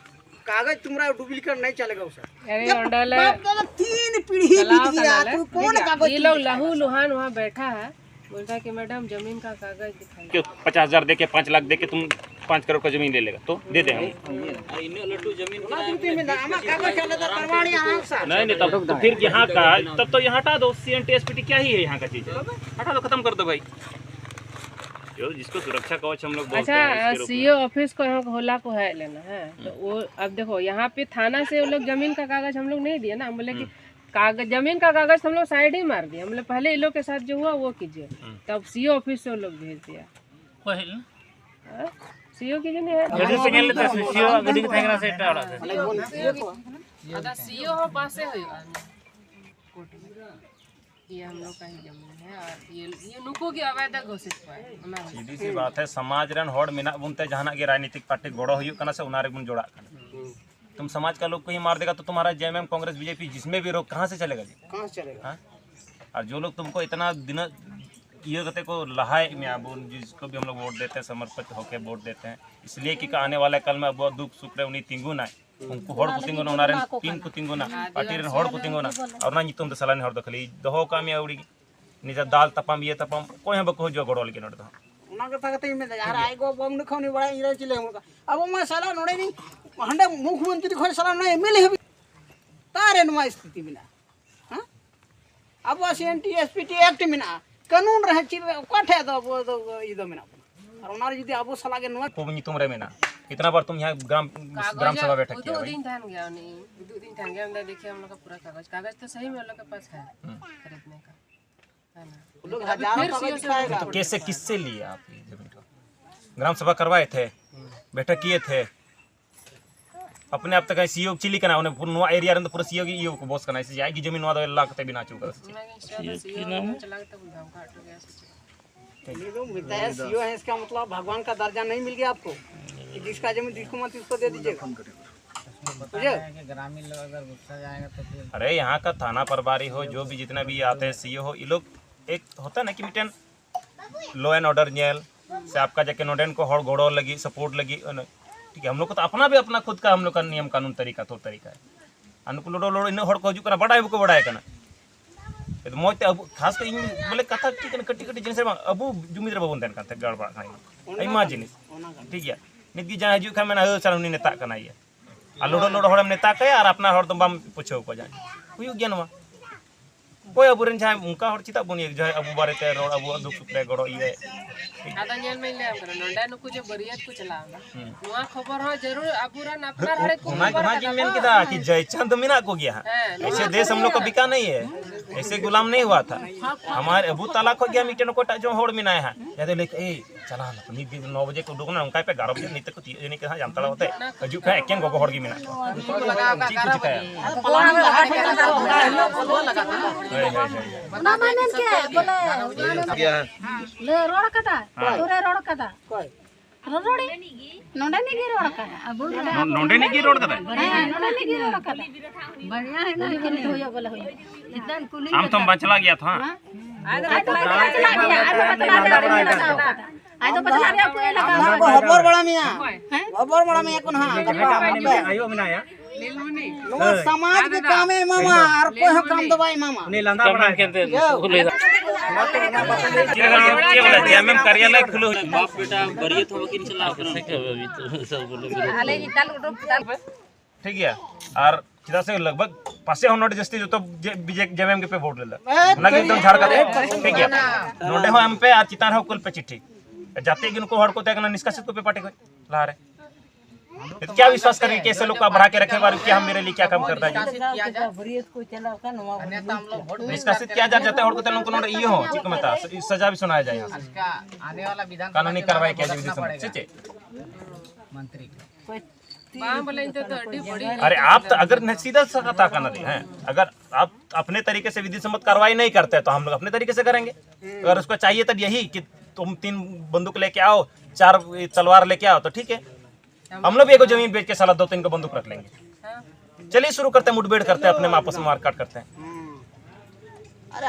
कागज तुम्हारा डुप्लीकेट नहीं चलेगा उसे। अरे ये अंडा ले। बाप दादा तीन पीढ़ी बीत गया, तू कौन कागज ये लोग लहू लुहान वहाँ बैठा है, बोलता है कि मैडम जमीन का कागज दिखाइए। क्यों पचास हज़ार दे के, पाँच लाख दे के तुम पाँच करोड़ का जमीन ले लेगा? तो दे दे हम। नहीं, नहीं, तब तो फिर यहाँ का, तब तो यहाँ हटा दो। C N T S P T क्या ही है यहाँ का चीज़? हटा दो, खत्म कर दो भाई। जो जिसको सुरक्षा कवच हम लोग बोलते हैं, अच्छा, सीओ ऑफिस को यहाँ होला को है लेना है तो वो, अब देखो, यहाँ पे थाना से वो लोग जमीन का कागज हम लोग नहीं दिए ना। हम बोले कि हम्म। कागज, जमीन का कागज हम लोग साइड ही मार दिए। हम बोले पहले इन लोग के साथ जो हुआ वो कीजिए, हम्म। तब सीओ ऑफिस से वो लोग भेज दिया। ᱯᱟᱹᱦᱤᱞ ᱦᱮᱸ? ᱥᱤᱭᱳ ᱠᱤ ᱡᱟᱹᱱᱤ ᱦᱮᱸ? ᱜᱟᱹᱰᱤ ᱯᱮ ᱧᱮᱞ ᱞᱮᱫᱟ ᱥᱮ? ᱥᱤᱭᱳ ᱜᱟᱹᱰᱤ ᱠᱚ ᱛᱟᱦᱮᱸ ᱠᱟᱱᱟ ᱥᱮ ᱮᱴᱟᱜ ᱚᱲᱟᱜ ᱨᱮ? ᱟᱫᱚ ᱥᱤᱭᱳ ᱦᱚᱸ ᱯᱟᱥᱮ ᱦᱩᱭᱩᱜᱼᱟ᱾ ᱤᱭᱟᱹ ᱦᱟᱢ ᱞᱳᱜ ᱠᱟ ᱦᱤ ᱡᱟᱢᱤᱱ ᱦᱮ ᱟᱨ ᱤᱭᱟᱹ ᱱᱩᱠᱩ ᱜᱮ ᱟᱵᱟᱭᱫᱟ ᱜᱷᱳᱥᱤᱛ ᱠᱚᱣᱟ᱾ ᱥᱤᱫᱷᱤ ᱥᱤ ᱵᱟᱛ ᱦᱮ, ᱥᱚᱢᱟᱡᱽ ᱨᱮᱱ ᱦᱚᱲ ᱢᱮᱱᱟᱜ ᱵᱚᱱ ᱛᱮ ᱡᱟᱦᱟᱱᱟᱜ ᱜᱮ ᱨᱟᱡᱽᱱᱤᱛᱤᱠ ᱯᱟᱨᱴᱤ ᱜᱚᱲᱚ ᱦᱩᱭᱩᱜ ᱠᱟᱱᱟ ᱥᱮ, ᱚᱱᱟ ᱨᱮᱵᱚᱱ ᱡᱚᱲᱟᱜ ᱠᱟᱱᱟ᱾ तुम समाज का लोग को ही मार देगा तो तुम्हारा जेएमएम, कांग्रेस, बीजेपी जिसमें भी रहो, कहाँ से चलेगा जी? कहाँ से चलेगा? हाँ? और जो लोग तुमको इतना दिन ये कहते को लहाए में अब जिसको भी हम लोग वोट देते हैं, समर्पित होकर वोट देते हैं, इसलिए कि आने वाले कल में अब दुख सुख रहे उन्हीं तिंगुन आए, उनको होड़ को तिंगुन, उन्होंने टीम को तिंगुन, पार्टी रे होड़ को तिंगुन, और ना ᱧᱩᱛᱩᱢ ᱛᱮ ᱥᱟᱞᱟᱱᱤ ᱦᱚᱲ ᱫᱚ ᱠᱷᱟᱹᱞᱤ ᱫᱚᱦᱚ ᱠᱟᱜ ᱢᱮᱭᱟ ᱟᱹᱣᱲᱤ ᱜᱮ᱾ ᱱᱤᱡᱮᱨ ᱫᱟᱞ ᱛᱟᱯᱟᱢ ᱤᱭᱟᱹ ᱛᱟᱯᱟᱢ ᱚᱠᱚᱭ ᱦᱚᱸ ᱵᱟᱠᱚ ᱦᱤᱡᱩᱜᱼᱟ ᱜᱚᱲᱚ ᱞᱟᱹᱜᱤᱫ ᱱᱚᱰᱮ ᱫᱚ ᱦᱟᱸᱜ᱾ ᱚᱱᱟ ᱠᱟᱛᱷᱟ ᱠᱟᱛᱮ ᱤᱧ ᱢᱮᱱᱫᱟ, ᱟᱨ ᱟᱡ ᱜᱚ ᱵᱟᱢ ᱱᱩᱠᱷᱟᱹᱣ ᱩᱱᱤ ᱵᱟᱲᱟᱭ ᱤᱧ ᱨᱮ ᱪᱤᱞᱤ ᱦᱚᱸ ᱵᱟᱹᱱᱩᱜ ᱠᱚᱣᱟ᱾ ᱟᱵᱚ ᱢᱟ ᱥᱟᱞᱟ ᱱᱚᱰᱮ ᱱᱤᱡ ᱦᱟᱸᱰᱮ ᱢᱩᱠᱷᱢᱚᱱᱛᱨᱤ ᱠᱷᱚᱱ ᱥᱟᱞᱟ ᱱᱚᱰᱮ ᱮᱢᱮᱞᱮ ᱦᱟᱹᱵᱤᱡ ᱛᱟᱨᱮ ᱱᱚᱣᱟ ᱥᱛᱷᱤᱛᱤ ᱢᱮᱱᱟᱜᱼᱟ᱾ ᱦᱮᱸ? ᱟᱵᱚᱣᱟᱜ C N T S P T act ᱢᱮᱱᱟᱜᱼᱟ, ᱠᱟᱹᱱᱩᱱ ᱨᱮ ᱦᱟᱸᱜ ᱪᱮᱫ ᱚᱠᱟ ᱴᱷᱮᱡ ᱫᱚ ᱟᱵᱚ ᱫᱚ ᱤᱭᱟᱹ ᱫᱚ ᱢᱮᱱᱟᱜ ᱵᱚᱱᱟ? ᱟᱨ ᱚᱱᱟ ᱨᱮ ᱡᱩᱫᱤ ᱟᱵᱚ ᱥᱟᱞᱟᱜ ᱜᱮ ᱱᱚᱣᱟ ᱠᱚ ᱧᱩᱛᱩᱢ ᱨᱮ ᱢᱮᱱᱟᱜᱼᱟ, ᱠᱤᱛᱱᱟ ᱵᱟᱨ ᱛᱩᱢ ᱭᱟᱦᱟᱸ ᱜᱨᱟᱢ, ᱜᱨᱟᱢ ᱥᱟᱵᱷᱟ ᱵᱮᱴᱷᱟᱠ ᱠᱤᱭᱟ ᱩᱫᱩᱜ ᱵᱷᱟᱭ? ᱫᱤᱧ ᱛᱟᱦᱮᱱ ᱜᱮᱭᱟ ᱩᱱᱤ, ᱩᱫᱩᱜ ᱫᱤᱧ ᱛᱟᱦᱮᱱ ᱜᱮᱭᱟ, ᱢᱮᱱᱫᱟ ᱫᱮᱠᱷᱤᱭᱮ ᱦᱟᱢ ᱞᱳᱜ ᱠᱟ ᱯᱩᱨᱟ ᱠᱟᱜᱚᱡᱽ, ᱠᱟᱜᱚᱡᱽ ᱛᱚ ᱥᱟᱦᱤ ᱢᱮ ᱩᱱ ᱞᱳᱜ ᱠᱟ ᱯᱟᱥ ᱦᱮ ᱠᱷᱟᱨᱤᱫᱱᱮ ᱠᱟ᱾ ᱦᱮᱸ ᱱᱟ। ᱩᱱ ᱞᱳᱜ ᱦᱟᱡᱟᱨ ᱯᱷᱤᱨ ᱴᱟᱠᱟ ᱥᱤᱭᱳ ᱫᱤᱠᱷᱟᱭᱮᱜᱟ। ᱥᱮ ᱛᱚ ᱠᱮᱥᱮ ᱠᱤᱥᱥᱮ ᱞᱤᱭᱮ ᱟᱯ ᱭᱮ ᱡᱟᱢᱤᱱ ᱠᱚ? ᱜᱨᱟᱢ ᱥᱟᱵᱷᱟ ᱠᱟᱨᱣᱟᱭᱮ ᱛᱷᱮ, ᱵᱮᱴᱷᱟᱠ ᱠᱤᱭᱮ ᱛᱷᱮ, ᱟᱯᱱᱮ ᱟᱯ ᱛᱮ ᱠᱟᱹᱡ ᱥᱤᱭᱳ ᱪᱤᱞᱤ ᱠᱟᱱᱟ? ᱚᱱᱮ ᱯᱩᱨᱟᱹ ᱱᱚᱣᱟ ᱮᱨᱤᱭᱟ ᱨᱮᱱ ᱫᱚ ᱯᱩᱨᱟᱹ ᱥᱤᱭᱳ ᱜᱮ ᱤᱭᱟᱹ ᱠᱚ ᱵᱚᱥ ᱠᱟᱱᱟ, ᱥᱮ ᱟᱡ ᱜᱮ ᱡᱚᱢᱤ ᱱᱚᱣᱟ ᱫᱚ ᱞᱟ ᱠᱟᱛᱮ ᱵᱮᱱᱟᱣ ᱦᱚᱪᱚ ᱠᱟᱫᱟ ᱥᱮ ᱪᱮᱫ? ᱚᱱᱟ ᱜᱮ ᱤᱱᱥᱴᱟ ᱨᱮ ᱥᱤᱭᱳ ᱠᱤ ᱱᱟᱢ? ᱪᱟᱞᱟᱣ ᱠᱟᱛᱮ ᱵᱚᱱ ᱫᱷᱟᱢᱠᱟ ᱦᱚᱴᱚ ᱠᱟᱭᱟ ᱥᱮ ᱪᱮᱫ? ᱩᱱᱤ ᱫᱚ ᱢᱮᱛᱟᱭᱟ, ᱥᱤᱭᱳ ᱦᱮᱸ, ᱤᱥᱠᱟ ᱢᱚᱛᱞᱚᱵ ᱵᱷᱟᱜᱽᱣᱟᱱ ᱠᱟ ᱫᱟᱨᱡᱟ ᱱᱟᱦᱤᱸ ᱢᱤᱞ ᱜᱟᱭᱟ ᱟᱯᱠᱳ? ᱠᱤ ᱡᱤᱥᱠᱟ ᱡᱚᱢᱤ ᱫᱤᱞ ᱠᱚ ᱢᱟᱱ ᱛᱤᱥᱠᱳ ᱫᱮ ᱫᱤᱡᱤᱭᱮᱜᱟ? बताया है कि ग्रामीण लोग अगर गुस्सा जाएगा तो फिर अरे, यहाँ का थाना प्रभारी हो, जो भी, जितना भी आते हैं, सीओ हो, ये लोग एक होता है ना कि मिटन लॉ एंड ऑर्डर ᱧᱮᱞ, ᱥᱮ ᱟᱯᱠᱟ ᱡᱟᱠᱮ ᱱᱚᱰᱮᱱ ᱠᱚ ᱦᱚᱲ ᱜᱚᱲᱚ ᱞᱟᱹᱜᱤᱫ, ᱥᱟᱯᱳᱨᱴ ᱞᱟᱹᱜᱤᱫ, ᱚᱱᱟ, ᱴᱷᱤᱠ ᱜᱮᱭᱟ, ᱦᱟᱢ ᱞᱳᱜ ᱠᱚ ᱛᱚ ᱟᱯᱱᱟ ᱵᱷᱤ ᱟᱯᱱᱟ ᱠᱷᱩᱫ ᱠᱟ ᱦᱟᱢ ᱞᱳᱜ ᱠᱟ ᱱᱤᱭᱚᱢ ᱠᱟᱱᱩᱱ ᱛᱟᱨᱤᱠᱟ, ᱛᱚᱨ ᱛᱟᱨᱤᱠᱟ ᱦᱟᱭ᱾ ᱟᱨ ᱱᱩᱠᱩ ᱞᱚᱰᱚ ᱞᱚᱰᱚ ᱤᱱᱟᱹᱜ ᱦᱚᱲ ᱠᱚ ᱦᱤᱡᱩᱜ ᱠᱟᱱᱟ, ᱵᱟᱰᱟᱭ ᱵᱟᱠᱚ ᱵᱟᱰᱟᱭ ᱠᱟᱱᱟ᱾ ᱢᱚᱡᱽ ᱛᱮ ᱟᱵᱚ, ᱠᱷᱟᱥ ᱠᱟᱨ ᱤᱧ ᱵᱚᱞᱮ ᱠᱟᱛᱷᱟ ᱪᱮᱫ ᱠᱟᱱᱟ, ᱠᱟᱹᱴᱤᱡ ᱠᱟᱹᱴᱤᱡ ᱡᱤᱱᱤᱥ ᱨᱮ ᱵᱟᱝ, ᱟᱵᱚ ᱡᱩᱢᱤᱫ ᱨᱮ ᱵᱟᱵᱚᱱ ᱛᱟᱦᱮᱱ ᱠᱟᱱ ᱛᱟᱦᱮᱸ, ᱜᱟᱲᱵᱟᱲᱟᱜ ᱠᱟᱱᱟ᱾ ᱟᱭᱢᱟ ᱡᱤᱱᱤᱥ, ᱴᱷᱤᱠ ᱜᱮᱭᱟ, ᱱᱤᱛ ᱜᱮ ᱡᱟᱦᱟᱸᱭ ᱦᱤᱡᱩᱜ ᱠᱷᱟᱱ ᱢᱮᱱᱟ, "ᱦᱟᱹ, ᱥᱟᱞᱟ ᱩᱱᱤ ᱱᱮᱛᱟᱜ ᱠᱟᱱᱟᱭ ᱤᱭᱟᱹ", ᱟᱨ ᱞᱚᱰᱚ ᱞᱚᱰᱚ ᱦᱚᱲᱮᱢ ᱱᱮᱛᱟ ᱠᱟᱭᱟ ᱟᱨ ᱟᱯᱱᱟᱨ ᱦᱚᱲ ᱫᱚ ᱵᱟᱢ ᱯᱩᱪᱷᱟᱹᱣ ᱠᱚᱣᱟ ᱡᱟᱦᱟᱸᱭ᱾ ᱦᱩᱭᱩᱜ ᱜᱮᱭᱟ ᱱᱚᱣᱟ᱾ ᱚᱠᱚᱭ ᱟᱵᱚᱨᱮᱱ ᱡᱟᱦᱟᱸᱭ ᱚᱱᱠᱟ ᱦᱚᱲ ᱪᱮᱫᱟᱜ ᱵᱚᱱ ᱤᱭᱟᱹ, ᱡᱟᱦᱟᱸᱭ ᱟᱵᱚ ᱵᱟᱨᱮᱛᱮ ᱨᱚᱲ, ᱟᱵᱚᱣᱟᱜ ᱫᱩᱠ ᱥᱩᱠ ᱨᱮ ᱜᱚᱲᱚ ᱤᱭᱟᱹ᱾ ᱟᱫᱚ ᱧᱮᱞ ᱢᱮᱧ ᱞᱟᱹᱭᱟᱢ ᱠᱟᱱᱟ, ᱱᱚᱰᱮ ᱱᱩᱠᱩ ᱡᱮ ᱵᱟᱹᱨᱭᱟᱹᱛ ᱠᱚ ᱪᱟᱞᱟᱣ ᱮᱱᱟ, ᱦᱩᱸ᱾ ᱱᱚᱣᱟ ᱠᱷᱚᱵᱚᱨ ᱦᱚᱸ ᱡᱟᱹᱨᱩᱲ ᱟᱵᱚᱨᱮᱱ ᱟᱯᱱᱟᱨ ᱦᱚᱲ ᱠᱚ ᱚᱱᱟ, ᱠᱷᱚᱵᱚᱨ ᱚᱱᱟ ᱠᱟᱫᱟ ᱜᱤᱧ ᱢᱮᱱ ᱵᱟᱝ? ᱠᱮᱫᱟ ᱠᱤ ᱡᱚᱭᱪᱟᱸᱫ ᱫᱚ ᱢᱮᱱᱟᱜ ᱠᱚᱜᱮᱭᱟ ᱦᱟᱸᱜ᱾ ᱦᱮᱸ, ᱱᱚᱣᱟ ᱮᱭᱥᱮ ᱫᱮᱥ ᱦᱚᱸ ᱦᱟᱢ ᱞᱳᱜ ᱠᱚ ᱢᱮᱱᱟᱜ ᱵᱤᱠᱟ ᱱᱟᱦᱤᱸ ᱦᱮ, ᱮᱭᱥᱮ ᱜᱩᱞᱟᱢ ᱱᱟᱦᱤᱸ ᱦᱩᱣᱟ ᱛᱷᱟ᱾ ᱦᱟᱢᱟᱨᱮ ᱟᱵᱚ ᱛᱟᱞᱟ ᱠᱷᱚᱡ ᱜᱮ ᱢᱤᱫᱴᱮᱱ ᱚᱠᱚᱭᱴᱟᱜ ᱪᱚᱝ ᱦᱚᱲ ᱢᱮᱱᱟᱭᱟ ᱦᱟᱸᱜ, ᱡᱟᱦᱟᱸ ᱫᱚ ᱞᱟᱹᱭ ᱠᱮᱫ, "ᱮᱭ, ᱪᱟᱞᱟᱣ ᱱᱟᱠᱚ, ᱱᱤᱛ ᱫᱤᱱ ᱱᱚ ᱵᱟᱡᱮ ᱠᱚ ᱩᱰᱩᱠ ᱮᱱᱟ, ᱚᱱᱠᱟ ᱯᱮ ᱮᱜᱟᱨᱚ ᱵᱟᱡᱮ ᱱᱤᱛ ᱛᱮᱠᱚ ᱛᱤᱭᱳᱜ ᱡᱟᱹᱱᱤᱡ ᱠᱟᱱᱟ ᱡᱟᱢᱛᱟᱲᱟ ᱠᱟᱛᱮ ᱦᱤᱡᱩᱜ ᱠᱷᱟᱱ ᱮᱠᱮᱱ ᱜᱚᱜᱚ ᱦᱚᱲ ᱜᱮ ᱢᱮᱱᱟᱜ ᱠᱚᱣᱟ᱾ ᱪᱮᱫ ᱠᱚ ᱪᱤᱠᱟᱹᱭᱟ?" ᱦᱳᱭ, ᱦᱳᱭ, ᱦᱳᱭ᱾ ᱚᱱᱟ ᱢᱟ ᱢᱮᱱ ᱠᱮᱫ, ᱵᱚᱞᱮ, ᱚᱱᱟ ᱢᱮᱱ ᱠᱮᱫ᱾ ᱞᱮ ᱨᱚᱲ ᱠᱟᱫᱟ, ᱦᱮᱸ᱾ ᱛᱚᱨᱮ ᱨᱚᱲ ᱠᱟᱫᱟ᱾ ᱨᱚᱲ ᱨᱚᱲ ᱱᱚᱰᱮ ᱱᱤᱡ ᱜᱮ ᱨᱚᱲ ᱠᱟᱫᱟ᱾ ᱟᱵᱚ ᱱᱚ-, ᱱᱚᱰᱮ ᱱᱤᱡ ᱜᱮ ᱨᱚᱲ ᱠᱟᱫᱟᱭ? ᱦᱮᱸ, ᱱᱚᱰᱮ ᱱᱤᱡ ᱜᱮ ᱨᱚᱲ ᱠᱟᱫᱟ᱾ ᱵᱟᱨᱭᱟ ᱦᱮᱱᱟᱜ ᱠᱤᱱᱟ᱾ ᱦᱩᱭᱩᱜ ᱵᱚᱞᱮ ᱦᱩᱭᱩᱜ᱾ ᱟᱢ ᱛᱚᱢ ᱵᱟᱪᱞᱟ ᱜᱮᱭᱟ ᱛᱚ, ᱦᱟᱸ? ᱟᱡ ᱫᱚ ᱵᱟᱪᱞᱟ ᱜᱮᱭᱟ, ᱟᱡ ᱫᱚ ᱵᱟᱪᱞᱟ ᱜᱮᱭᱟ, ᱟᱡ ᱫᱚ ᱵᱟᱪᱞᱟ ᱜᱮᱭᱟ᱾ ᱟᱡ ᱫᱚ ᱵᱟᱪᱞᱟ ᱨᱮᱭᱟᱜ ᱠᱚ ᱮᱞᱟᱠᱟ᱾ ᱟᱢ ᱫᱚ ᱦᱚᱵᱚᱨ ᱵᱟᱲᱟ ᱢᱮᱭᱟ᱾ ᱦᱮᱸ? ᱦᱚᱵᱚᱨ ᱵᱟᱲᱟ ᱢᱮᱭᱟ ᱠᱚ ᱱᱟᱦᱟᱜ, ᱜᱟᱯᱟ ᱟᱯᱮ᱾ ᱟᱭᱳ ᱢᱮᱱᱟᱭᱟ᱾ ᱱᱚᱣᱟ ᱥᱚᱢᱟᱡᱽ ᱜᱮ ᱠᱟᱢᱮ ᱮᱢᱟᱢᱟ, ᱟᱨ ᱚᱠᱚᱭ ᱦᱚᱸ ᱠᱟᱢ ᱫᱚ ᱵᱟᱭ ᱮᱢᱟᱢᱟ᱾ ᱩᱱᱤ ᱞᱟᱸᱫᱟ ᱵᱟᱲᱟᱭ ᱠᱟᱱ ᱛᱮ ᱩᱱᱠᱩ ᱞᱟᱹᱭ ᱫᱟ᱾ ᱪᱮᱫ ᱞᱮᱠᱟ, ᱪᱮᱫ ᱵᱚᱞᱮ, ᱡᱮ ᱮᱢ ᱮᱢ ᱠᱟᱨᱭᱟᱞᱚᱭ ᱠᱷᱩᱞᱟᱹᱣ ᱦᱩᱭᱩᱜᱼᱟ᱾ ᱵᱟᱯ ᱵᱮᱴᱟ ᱵᱟᱹᱨᱭᱟᱹᱛ ᱦᱚᱸ ᱵᱟᱹᱠᱤᱱ ᱪᱟᱞᱟᱣ ᱠᱟᱱᱟ᱾ ᱟᱞᱮ ᱜᱮ ᱫᱟᱞ ᱩᱰᱩᱠ ᱫᱟᱞ᱾ ᱴᱷᱤᱠ ᱜᱮᱭᱟ, ᱟᱨ ᱪᱮᱫᱟᱜ ᱥᱮ ᱞᱟᱜᱽ ᱵᱷᱟᱜᱽ ᱯᱟᱥᱮ ᱦᱚᱸ ᱱᱚᱰᱮ ᱡᱟᱹᱥᱛᱤ ᱡᱚᱛᱚ ᱡᱮ ᱵᱤᱡᱮ ᱡᱮ ᱮᱢ ᱮᱢ ᱜᱮᱯᱮ ᱵᱷᱳᱴ ᱞᱮᱫᱟ, ᱚᱱᱟ ᱜᱮ ᱮᱠᱫᱚᱢ ᱡᱷᱟᱲ ᱠᱟᱛᱮ, ᱴᱷᱤᱠ ᱜᱮᱭᱟ, ᱱᱚᱰᱮ ᱦᱚᱸ ᱮᱢ ᱯᱮ ᱟᱨ ᱪᱮᱛᱟᱱ ᱨᱮᱦᱚᱸ ᱠᱩᱞ ᱯᱮ ᱪᱤᱴᱷᱤ᱾ ᱡᱟᱛᱮ ᱜᱮ ᱱᱩᱠᱩ ᱦᱚᱲ ᱠᱚ ᱛᱟᱦᱮᱸ ᱠᱟᱱᱟ ᱱᱤᱥᱠᱟᱥᱤᱛ ᱠᱚᱯᱮ ᱯᱟᱨᱴᱤ ᱠᱷᱚᱡ ᱞᱟᱦᱟᱨᱮ᱾ तो क्या विश्वास करेंगे कि ऐसे लोग को आप बढ़ा के रखे बार कि हम मेरे लिए क्या काम करता है जी? ᱵᱟᱹᱨᱭᱟᱹᱛ ᱠᱚ ᱪᱟᱞᱟᱣ ᱠᱟᱱ ᱱᱚᱣᱟ ᱵᱚᱱ ᱵᱩᱡᱽ ᱠᱮᱫᱟ᱾ ᱱᱤᱥᱠᱟᱥᱤᱛ ᱠᱤᱭᱟ ᱡᱟᱭ ᱡᱟᱛᱮ ᱦᱚᱲ ᱠᱚ ᱛᱟᱦᱮᱸ ᱞᱮᱱᱠᱷᱟᱱ ᱱᱚᱰᱮ ᱤᱭᱟᱹ ᱦᱚᱸ ᱪᱮᱫ ᱠᱚ ᱢᱮᱛᱟᱜᱼᱟ, ᱥᱟᱡᱟ ᱵᱷᱤ ᱥᱩᱱᱟᱭᱟ ᱡᱟᱭ ᱭᱟᱦᱟᱸ ᱥᱮ᱾ ᱠᱟᱱᱩᱱᱤ ᱠᱟᱨᱣᱟᱭ ᱠᱤᱭᱟ ᱡᱟᱭ ᱥᱮ ᱪᱮᱫ? ᱵᱟᱝ ᱵᱚᱞᱮ ᱤᱧ ᱫᱚ ᱟᱹᱰᱤ ᱵᱟᱹᱲᱤᱡ᱾ अरे आप तो अगर नहीं, सीधा सा कथा करना दे हैं, अगर आप अपने तरीके से विधि सम्मत कार्रवाई नहीं करते तो हम लोग अपने तरीके से करेंगे। अगर उसको चाहिए तब यही कि तुम तीन बंदूक लेके आओ, चार तलवार लेके आओ तो ठीक है। हम लोग भी एक जमीन बेच के साला दो तीन को बंदूक रख लेंगे। चलिए शुरू करते हैं, मुठभेड़ करते हैं, अपने में आपस में मारकाट करते हैं।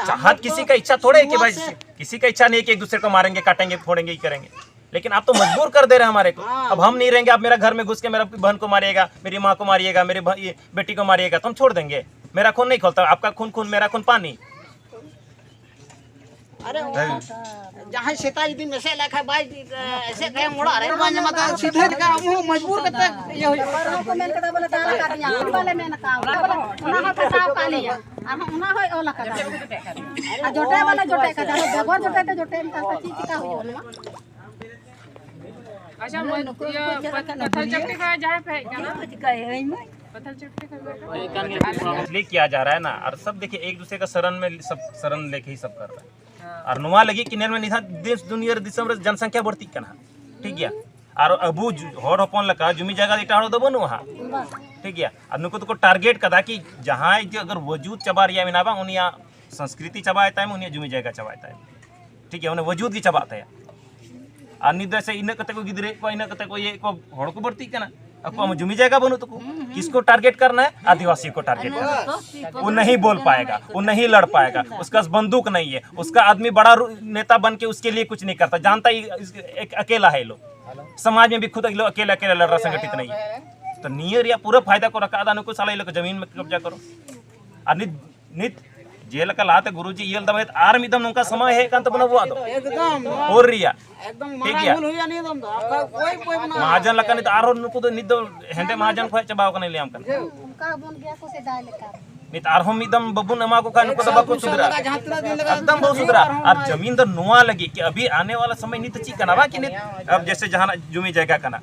चाहत किसी का इच्छा थोड़े है कि भाई, किसी का इच्छा नहीं है कि एक दूसरे को मारेंगे, काटेंगे, फोड़ेंगे, ये करेंगे। लेकिन आप तो मजबूर कर दे रहे हैं हमारे को। अब हम नहीं रहेंगे, आप मेरा घर में घुस के मेरा बहन को मारिएगा, मेरी माँ को मारिएगा, मेरी भ- ये बेटी को मारिएगा, तो हम छोड़ देंगे। मेरा खून नहीं खोलता, आपका खून खून, मेरा खून पानी। ᱟᱨᱮ ᱡᱟᱦᱟᱸᱭ ᱥᱮᱛᱟ ᱡᱩᱫᱤ ᱢᱮᱥᱮᱡ ᱞᱮᱠᱷᱟᱡ ᱵᱟᱭ ᱮᱥᱮᱫ ᱠᱟᱭᱟ ᱢᱚᱲᱟ ᱨᱮ ᱵᱟᱝ ᱧᱟᱢᱟ ᱛᱟᱭ ᱥᱤᱫᱷᱟᱹ ᱞᱮᱠᱟ ᱟᱵᱚ ᱦᱚᱸ ᱢᱚᱡᱽᱵᱩᱨ ᱠᱟᱛᱮ ᱤᱭᱟᱹ ᱦᱩᱭᱩᱜᱼᱟ᱾ ᱵᱟᱨ ᱦᱚᱲ ᱠᱚ ᱢᱮᱱ ᱠᱟᱫᱟ ᱵᱚᱞᱮ ᱫᱟᱞ ᱟᱠᱟᱫᱤᱧᱟ, ᱟᱢ ᱵᱟᱞᱮ ᱢᱮᱱ ᱟᱠᱟᱫ ᱵᱚᱞᱮ ᱚᱱᱟ ᱦᱚᱸ ᱯᱷᱟᱸᱥᱟᱣ ᱟᱠᱟᱫ ᱞᱤᱧᱟ᱾ ᱟᱨᱦᱚᱸ ᱚᱱᱟ ᱦᱚᱸᱭ ᱚᱞ ᱟᱠᱟᱫᱟ᱾ ᱟᱨ ᱡᱚᱴᱮᱫ ᱵᱟᱞᱮ ᱡᱚᱴᱮᱫ ᱠᱟᱫᱟ, ᱟᱨᱦᱚᱸ ᱵᱮᱜᱚᱨ ᱡᱚᱴᱮᱫ ᱛᱮ ᱡᱚᱴᱮᱫ ᱢᱮᱛᱟᱜ ᱠᱚᱣᱟ, ᱪᱮᱫ ᱪᱤᱠᱟ ᱦᱩᱭᱩᱜᱼᱟ ᱱᱚᱣᱟ? ᱟᱪᱪᱷᱟ, ᱢᱚᱡᱽ, ᱤᱭᱟᱹ, ᱯᱟᱛᱷᱟᱞ ᱪᱚᱴᱤ ᱠᱷᱚᱱ ᱡᱟᱦᱟᱸᱭ ᱯᱮ ᱦᱮᱡ ᱠᱟᱱᱟ? ᱯᱟᱛᱷᱟᱞ ᱪᱚᱴᱤ ᱠᱷᱚᱱ ᱜᱮ? इसलिए किया जा रहा है ना, और सब देखिए एक दूसरे का शरण में सब शरण लेके ही सब कर रहा है। ᱟᱨ ᱱᱚᱣᱟ ᱞᱟᱹᱜᱤᱫ ᱠᱤ ᱧᱮᱞ ᱢᱮ, ᱱᱤᱛ ᱦᱟᱸᱜ ᱫᱮᱥ ᱫᱩᱱᱤᱭᱟᱹ ᱨᱮ ᱫᱤᱥᱚᱢ ᱨᱮ ᱡᱚᱱᱥᱚᱝᱠᱷᱭᱟ ᱵᱟᱹᱲᱛᱤᱜ ᱠᱟᱱᱟ, ᱴᱷᱤᱠ ᱜᱮᱭᱟ? ᱟᱨ ᱟᱵᱚ ᱡᱩ- ᱦᱚᱲ ᱦᱚᱯᱚᱱ ᱞᱮᱠᱟ ᱡᱩᱢᱤ ᱡᱟᱭᱜᱟ ᱮᱴᱟᱜ ᱦᱚᱲ ᱫᱚ ᱵᱟᱹᱱᱩᱜᱼᱟ ᱦᱟᱸᱜ, ᱴᱷᱤᱠ ᱜᱮᱭᱟ? ᱟᱨ ᱱᱩᱠᱩ ᱫᱚᱠᱚ ᱴᱟᱨᱜᱮᱴ ᱠᱟᱫᱟ ᱠᱤ ᱡᱟᱦᱟᱸᱭ ᱜᱮ ᱟᱜᱟᱨ ᱣᱟᱡᱩᱫ ᱪᱟᱵᱟ ᱨᱮᱭᱟᱜ ᱢᱮᱱᱟᱜᱼᱟ ᱵᱟᱝ, ᱩᱱᱤᱭᱟᱜ ᱥᱚᱝᱥᱠᱨᱤᱛᱤ ᱪᱟᱵᱟᱭ ᱛᱟᱭ ᱢᱟ, ᱩᱱᱤᱭᱟᱜ ᱡᱩᱢᱤ ᱡᱟᱭᱜᱟ ᱪᱟᱵᱟᱭ ᱛᱟᱭ ᱢᱟ, ᱴᱷᱤᱠ ᱜᱮᱭᱟ? ᱩᱱᱤ ᱣᱟᱡᱩᱫ ᱜᱮ ᱪᱟᱵᱟᱜ ᱛᱟᱭᱟ᱾ ᱟᱨ ᱱᱤᱛ ᱫᱚ ᱥᱮ ᱤᱱᱟᱹᱜ ᱠᱟᱛᱮ ᱠᱚ ᱜᱤᱫᱽᱨᱟᱹᱭᱮᱫ ᱠᱚᱣᱟ, ᱤᱱᱟᱹᱜ ᱠᱟᱛᱮ ᱠᱚ ᱤᱭᱟᱹᱭᱮᱫ ᱠᱚᱣᱟ, ᱦᱚᱲ ᱠᱚ ᱵᱟᱹᱲᱛᱤᱜ ᱠᱟᱱᱟ, ᱟᱠᱚᱣᱟᱜ ᱢᱟ ᱡᱩᱢᱤ ᱡᱟᱭᱜᱟ ᱵᱟᱹᱱᱩᱜ ᱛᱟᱠᱚ᱾ किसको टारगेट करना है? आदिवासी को टारगेट करना है। वो नहीं बोल पाएगा, वो नहीं लड़ पाएगा, उसके पास बंदूक नहीं है, उसका आदमी बड़ा रू- नेता बन के उसके लिए कुछ नहीं करता, जानता ही इस- एक अकेला है लोग, समाज में भी खुद लोग अकेले अकेले लड़ रहा, संगठित नहीं है। तो ᱱᱤᱭᱟᱹ ᱨᱮᱭᱟᱜ ᱯᱩᱨᱟᱹ ᱯᱷᱟᱭᱫᱟ ᱠᱚ ᱨᱟᱠᱟᱵ ᱮᱫᱟ, ᱱᱩᱠᱩ ᱥᱟᱞᱟ ᱞᱮᱠᱟ ᱡᱟᱢᱤᱱ ᱢᱮ ᱠᱚᱵᱡᱟ ᱠᱚᱨᱚ᱾ ᱟᱨ ᱱᱤᱛ ᱱᱤᱛ ᱡᱮᱞᱮᱠᱟ ᱞᱟᱦᱟᱛᱮ ᱜᱩᱨᱩᱡᱤ ᱤᱭᱟᱹ ᱞᱮᱫᱟ, ᱟᱨ ᱢᱤᱫ ᱫᱚᱢ ᱱᱚᱝᱠᱟ ᱥᱚᱢᱚᱭ ᱦᱮᱡ ᱠᱟᱱ ᱛᱟᱵᱚᱱᱟ ᱟᱵᱚᱣᱟᱜ ᱫᱚ᱾ ᱮᱠᱫᱚᱢ ᱱᱚᱣᱟ ᱦᱚᱨ ᱨᱮᱭᱟᱜ, ᱮᱠᱫᱚᱢ ᱴᱷᱤᱠ ᱢᱟᱨᱟᱝ ᱜᱮᱭᱟ᱾ ᱵᱷᱩᱞ ᱦᱩᱭᱩᱜᱼᱟ ᱱᱤᱭᱟᱹ ᱫᱚᱢ ᱫᱚ᱾ ᱚᱠᱟ ᱚᱠᱚᱭ ᱚᱠᱚᱭ ᱵᱚᱱᱟ? ᱢᱟᱦᱟᱡᱚᱱ ᱞᱮᱠᱟ ᱱᱤᱛ ᱟᱨᱦᱚᱸ ᱱᱩᱠᱩ ᱫᱚ ᱱᱤᱛ ᱫᱚ ᱦᱮᱸᱫᱮ ᱢᱟᱦᱟᱡᱚᱱ ᱠᱚ ᱦᱮᱡ ᱪᱟᱵᱟᱣ ᱠᱟᱱᱟ, ᱞᱟᱹᱭᱟᱢ ᱠᱟᱱᱟ᱾ ᱚᱱᱠᱟ ᱵᱚᱱ ᱜᱮᱭᱟ ᱠᱚ ᱥᱮᱫᱟᱭ ᱞᱮᱠᱟ᱾ ᱱᱤᱛ ᱟᱨᱦᱚᱸ ᱢᱤᱫ ᱫᱚᱢ ᱵᱟᱵᱚᱱ ᱮᱢᱟ ᱠᱚ ᱠᱷᱟᱱ ᱱᱩᱠᱩ ᱫᱚ ᱵᱟᱠᱚ ᱥᱩᱫᱷᱨᱟᱹᱜᱼᱟ᱾ ᱡᱟᱦᱟᱸ ᱛᱤᱱᱟᱹᱜ ᱫᱤᱱ ᱞᱮᱠᱟ ᱮᱠᱫᱚᱢ ᱵᱟᱠᱚ ᱥᱩᱫᱷᱨᱟᱹᱜᱼᱟ᱾ ᱟᱨ ᱡᱟᱢᱤᱱ ᱫᱚ ᱱᱚᱣᱟ ᱞᱟᱹᱜᱤᱫ ᱠᱤ ᱟᱵᱷᱤ ᱟᱱᱮ ᱣᱟᱞᱟ ᱥᱚᱢᱚᱭ ᱱᱤᱛ ᱪᱮᱫ ᱠᱟᱱᱟ ᱵᱟᱝ ᱠᱤ ᱱᱤᱛ ᱟᱵ ᱡᱮᱥᱮ ᱡᱟᱦᱟᱱᱟᱜ ᱡᱩᱢᱤ ᱡᱟᱭᱜᱟ ᱠᱟᱱᱟ,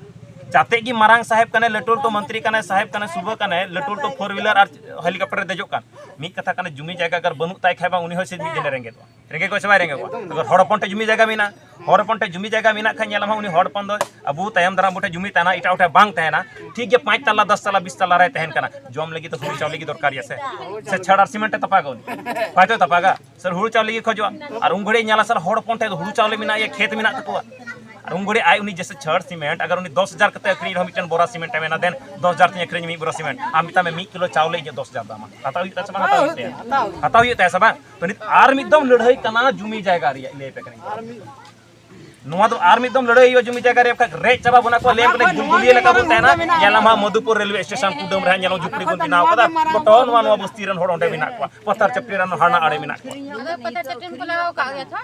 ᱡᱟᱛᱮ ᱜᱮ ᱢᱟᱨᱟᱝ ᱥᱟᱦᱮᱵ ᱠᱟᱱᱟᱭ, ᱞᱟᱹᱴᱩ ᱞᱟᱹᱴᱩ ᱢᱚᱱᱛᱨᱤ ᱠᱟᱱᱟᱭ, ᱥᱟᱦᱮᱵ ᱠᱟᱱᱟᱭ, ᱥᱩᱵᱟᱹ ᱠᱟᱱᱟᱭ, ᱞᱟᱹᱴᱩ ᱞᱟᱹᱴᱩ ᱯᱷᱳᱨ ᱦᱩᱭᱞᱟᱨ ᱟᱨ ᱦᱮᱞᱤᱠᱚᱯᱴᱟᱨ ᱨᱮ ᱫᱮᱡᱚᱜ ᱠᱟᱱ, ᱢᱤᱫ ᱠᱟᱛᱷᱟ ᱠᱟᱱᱟ, ᱡᱩᱢᱤ ᱡᱟᱭᱜᱟ ᱟᱜᱟᱨ ᱵᱟᱹᱱᱩᱜ ᱛᱟᱭ ᱠᱷᱟᱡ ᱵᱟᱝ, ᱩᱱᱤ ᱦᱚᱸ ᱥᱮ ᱢᱤᱫ ᱫᱤᱱᱮ ᱨᱮᱸᱜᱮᱡᱚᱜᱼᱟ᱾ ᱨᱮᱸᱜᱮᱡ ᱠᱚ ᱥᱮ ᱵᱟᱭ ᱨᱮᱸᱜᱮᱡᱚᱜᱼᱟ? ᱟᱜᱟᱨ ᱦᱚᱲ ᱦᱚᱯᱚᱱ ᱴᱷᱮᱱ ᱡᱩᱢᱤ ᱡᱟᱭᱜᱟ ᱢᱮᱱᱟᱜᱼᱟ, ᱦᱚᱲ ᱦᱚᱯᱚᱱ ᱴᱷᱮᱱ ᱡᱩᱢᱤ ᱡᱟᱭᱜᱟ ᱢᱮᱱᱟᱜ ᱠᱷᱟᱡ ᱧᱮᱞᱟᱢ ᱦᱟᱸᱜ, ᱩᱱᱤ ᱦᱚᱲ ᱦᱚᱯᱚᱱ ᱫᱚ ᱟᱵᱚ ᱛᱟᱭᱚᱢ ᱫᱟᱨᱟᱢ ᱵᱚᱴᱷᱮ ᱡᱩᱢᱤ ᱛᱟᱦᱮᱱᱟ, ᱮᱴᱟᱜ ᱦᱚᱲ ᱴᱷᱮᱱ ᱵᱟᱝ ᱛᱟᱦᱮᱱᱟ, ᱴᱷᱤᱠ ᱜᱮᱭᱟ, ᱯᱟᱸᱪ ᱛᱟᱞᱟ, ᱫᱚᱥ ᱛᱟᱞᱟ, ᱵᱤᱥ ᱛᱟᱞᱟ ᱨᱮ ᱛᱟᱦᱮᱱ ᱠᱟᱱᱟ, ᱡᱚᱢ ᱞᱟᱹᱜᱤᱫ ᱫᱚ ᱦᱩᱲᱩ ᱪᱟᱣᱞᱮ ᱜᱮ ᱫᱚᱨᱠᱟᱨ ᱜᱮᱭᱟ ᱥᱮ? ᱥᱮ ᱪᱷᱟᱲ ᱟᱨ ᱥᱤᱢᱮᱱᱴ ᱮ ᱛᱟᱯᱟᱜᱟ ᱩᱱᱤ? ᱯᱟᱸᱪ ᱛᱟᱯᱟᱜᱟ, ᱥᱮ ᱦᱩᱲᱩ ᱪᱟᱣᱞᱮ ᱜᱮ ᱠᱷᱚᱡᱚᱜᱼᱟ? ᱟᱨ ᱩᱱ ᱜᱷᱟᱹᱲᱤᱡ ᱧᱮᱞᱟ ᱥᱟᱞᱟ ᱦᱚᱲ ᱦᱚᱯᱚᱱ ᱴᱷᱮᱱ ᱫᱚ ᱦᱩᱲᱩ ᱪᱟᱣᱞᱮ ᱢᱮᱱᱟᱜ ᱜᱮᱭᱟ, ᱠᱷᱮᱛ ᱢᱮᱱᱟᱜ ᱛᱟᱠᱚᱣᱟ, ᱟᱨ ᱩᱱ ᱜᱷᱟᱹᱲᱤᱡ ᱟᱡ ᱩᱱᱤ ᱡᱮᱥᱮ ᱪᱷᱟᱹᱲ ᱥᱤᱢᱮᱱᱴ, ᱟᱜᱟᱨ ᱩᱱᱤ ᱫᱚᱥ ᱦᱟᱡᱟᱨ ᱠᱟᱛᱮ ᱟᱹᱠᱷᱨᱤᱧ ᱨᱮᱦᱚᱸ ᱢᱤᱫᱴᱮᱱ ᱵᱚᱨᱟ ᱥᱤᱢᱮᱱᱴ ᱮ ᱢᱮᱱᱟ, ᱫᱮᱱ ᱫᱚᱥ ᱦᱟᱡᱟᱨ ᱛᱮᱧ ᱟᱹᱠᱷᱨᱤᱧ ᱢᱤᱫ ᱵᱚᱨᱟ ᱥᱤᱢᱮᱱᱴ, ᱟᱢ ᱢᱮᱛᱟᱭ ᱢᱮ ᱢᱤᱫ ᱠᱤᱞᱳ ᱪᱟᱣᱞᱮ ᱤᱧᱟᱹᱜ ᱫᱚᱥ ᱦᱟᱡᱟᱨ ᱫᱟᱢᱟ, ᱦᱟᱛᱟᱣ ᱦᱩᱭᱩᱜ ᱛᱟᱭᱟ ᱥᱮ ᱵᱟᱝ? ᱦᱟᱛᱟᱣ ᱦᱩᱭᱩᱜ ᱛᱟᱭᱟ ᱥᱮ ᱵᱟᱝ? ᱛᱚ ᱱᱤᱛ ᱟᱨ ᱢᱤᱫ ᱫᱚᱢ ᱞᱟᱹᱲᱦᱟᱹᱭ ᱠᱟᱱᱟ ᱡᱩᱢᱤ ᱡᱟᱭᱜᱟ ᱨᱮᱭᱟᱜ, ᱞᱟᱹᱭ ᱟᱯᱮ ᱠᱟᱹᱱᱟᱹᱧ᱾ ᱱᱚᱣᱟ ᱫᱚ ᱟᱨ ᱢᱤᱫ ᱫᱚᱢ ᱞᱟᱹᱲᱦᱟᱹᱭ ᱦᱩᱭᱩᱜᱼᱟ ᱡᱩᱢᱤ ᱡᱟᱭᱜᱟ ᱨᱮ, ᱵᱟᱠᱷᱟᱡ ᱨᱮᱡ ᱪᱟᱵᱟ ᱵᱚᱱᱟ ᱠᱚ, ᱞᱟᱹᱭ ᱟᱢ ᱠᱟᱹᱱᱟᱹᱧ ᱜᱩᱞᱜᱩᱞᱤᱭᱟᱹ ᱞᱮᱠᱟ ᱵᱚᱱ ᱛᱟᱦᱮᱱᱟ᱾ ᱧᱮᱞᱟᱢ ᱦᱟᱸᱜ ᱢᱚᱫᱷᱩᱯᱩᱨ ᱨᱮᱞᱣᱮ ᱥᱴᱮᱥᱚᱱ ᱠᱩᱰᱟᱹᱢ ᱨᱮ ᱦᱟᱸᱜ ᱧᱮᱞᱚᱜ ᱡᱷᱩᱯᱲᱤ ᱵᱚᱱ ᱵᱮᱱᱟᱣ ᱠᱟᱫᱟ, ᱜᱚᱴᱟ ᱱᱚᱣᱟ, ᱱᱚᱣᱟ ᱵᱚᱥᱛᱤ ᱨᱮᱱ ᱦᱚᱲ ᱚᱸᱰᱮ ᱢᱮᱱᱟᱜ ᱠᱚᱣᱟ, ᱯᱟᱛᱷᱟᱨ ᱪᱟᱯᱴᱤ ᱨᱮᱱ ᱦᱟᱱᱟ ᱟᱲᱮ ᱢᱮᱱᱟᱜ ᱠᱚᱣᱟ᱾ ᱟᱫᱚ ᱯᱟᱛᱟ ᱪᱟᱹᱴᱤᱱ ᱠᱚ ᱞᱟᱜᱟᱣ ᱠᱟᱜ ᱜᱮᱭᱟ ᱛᱚ᱾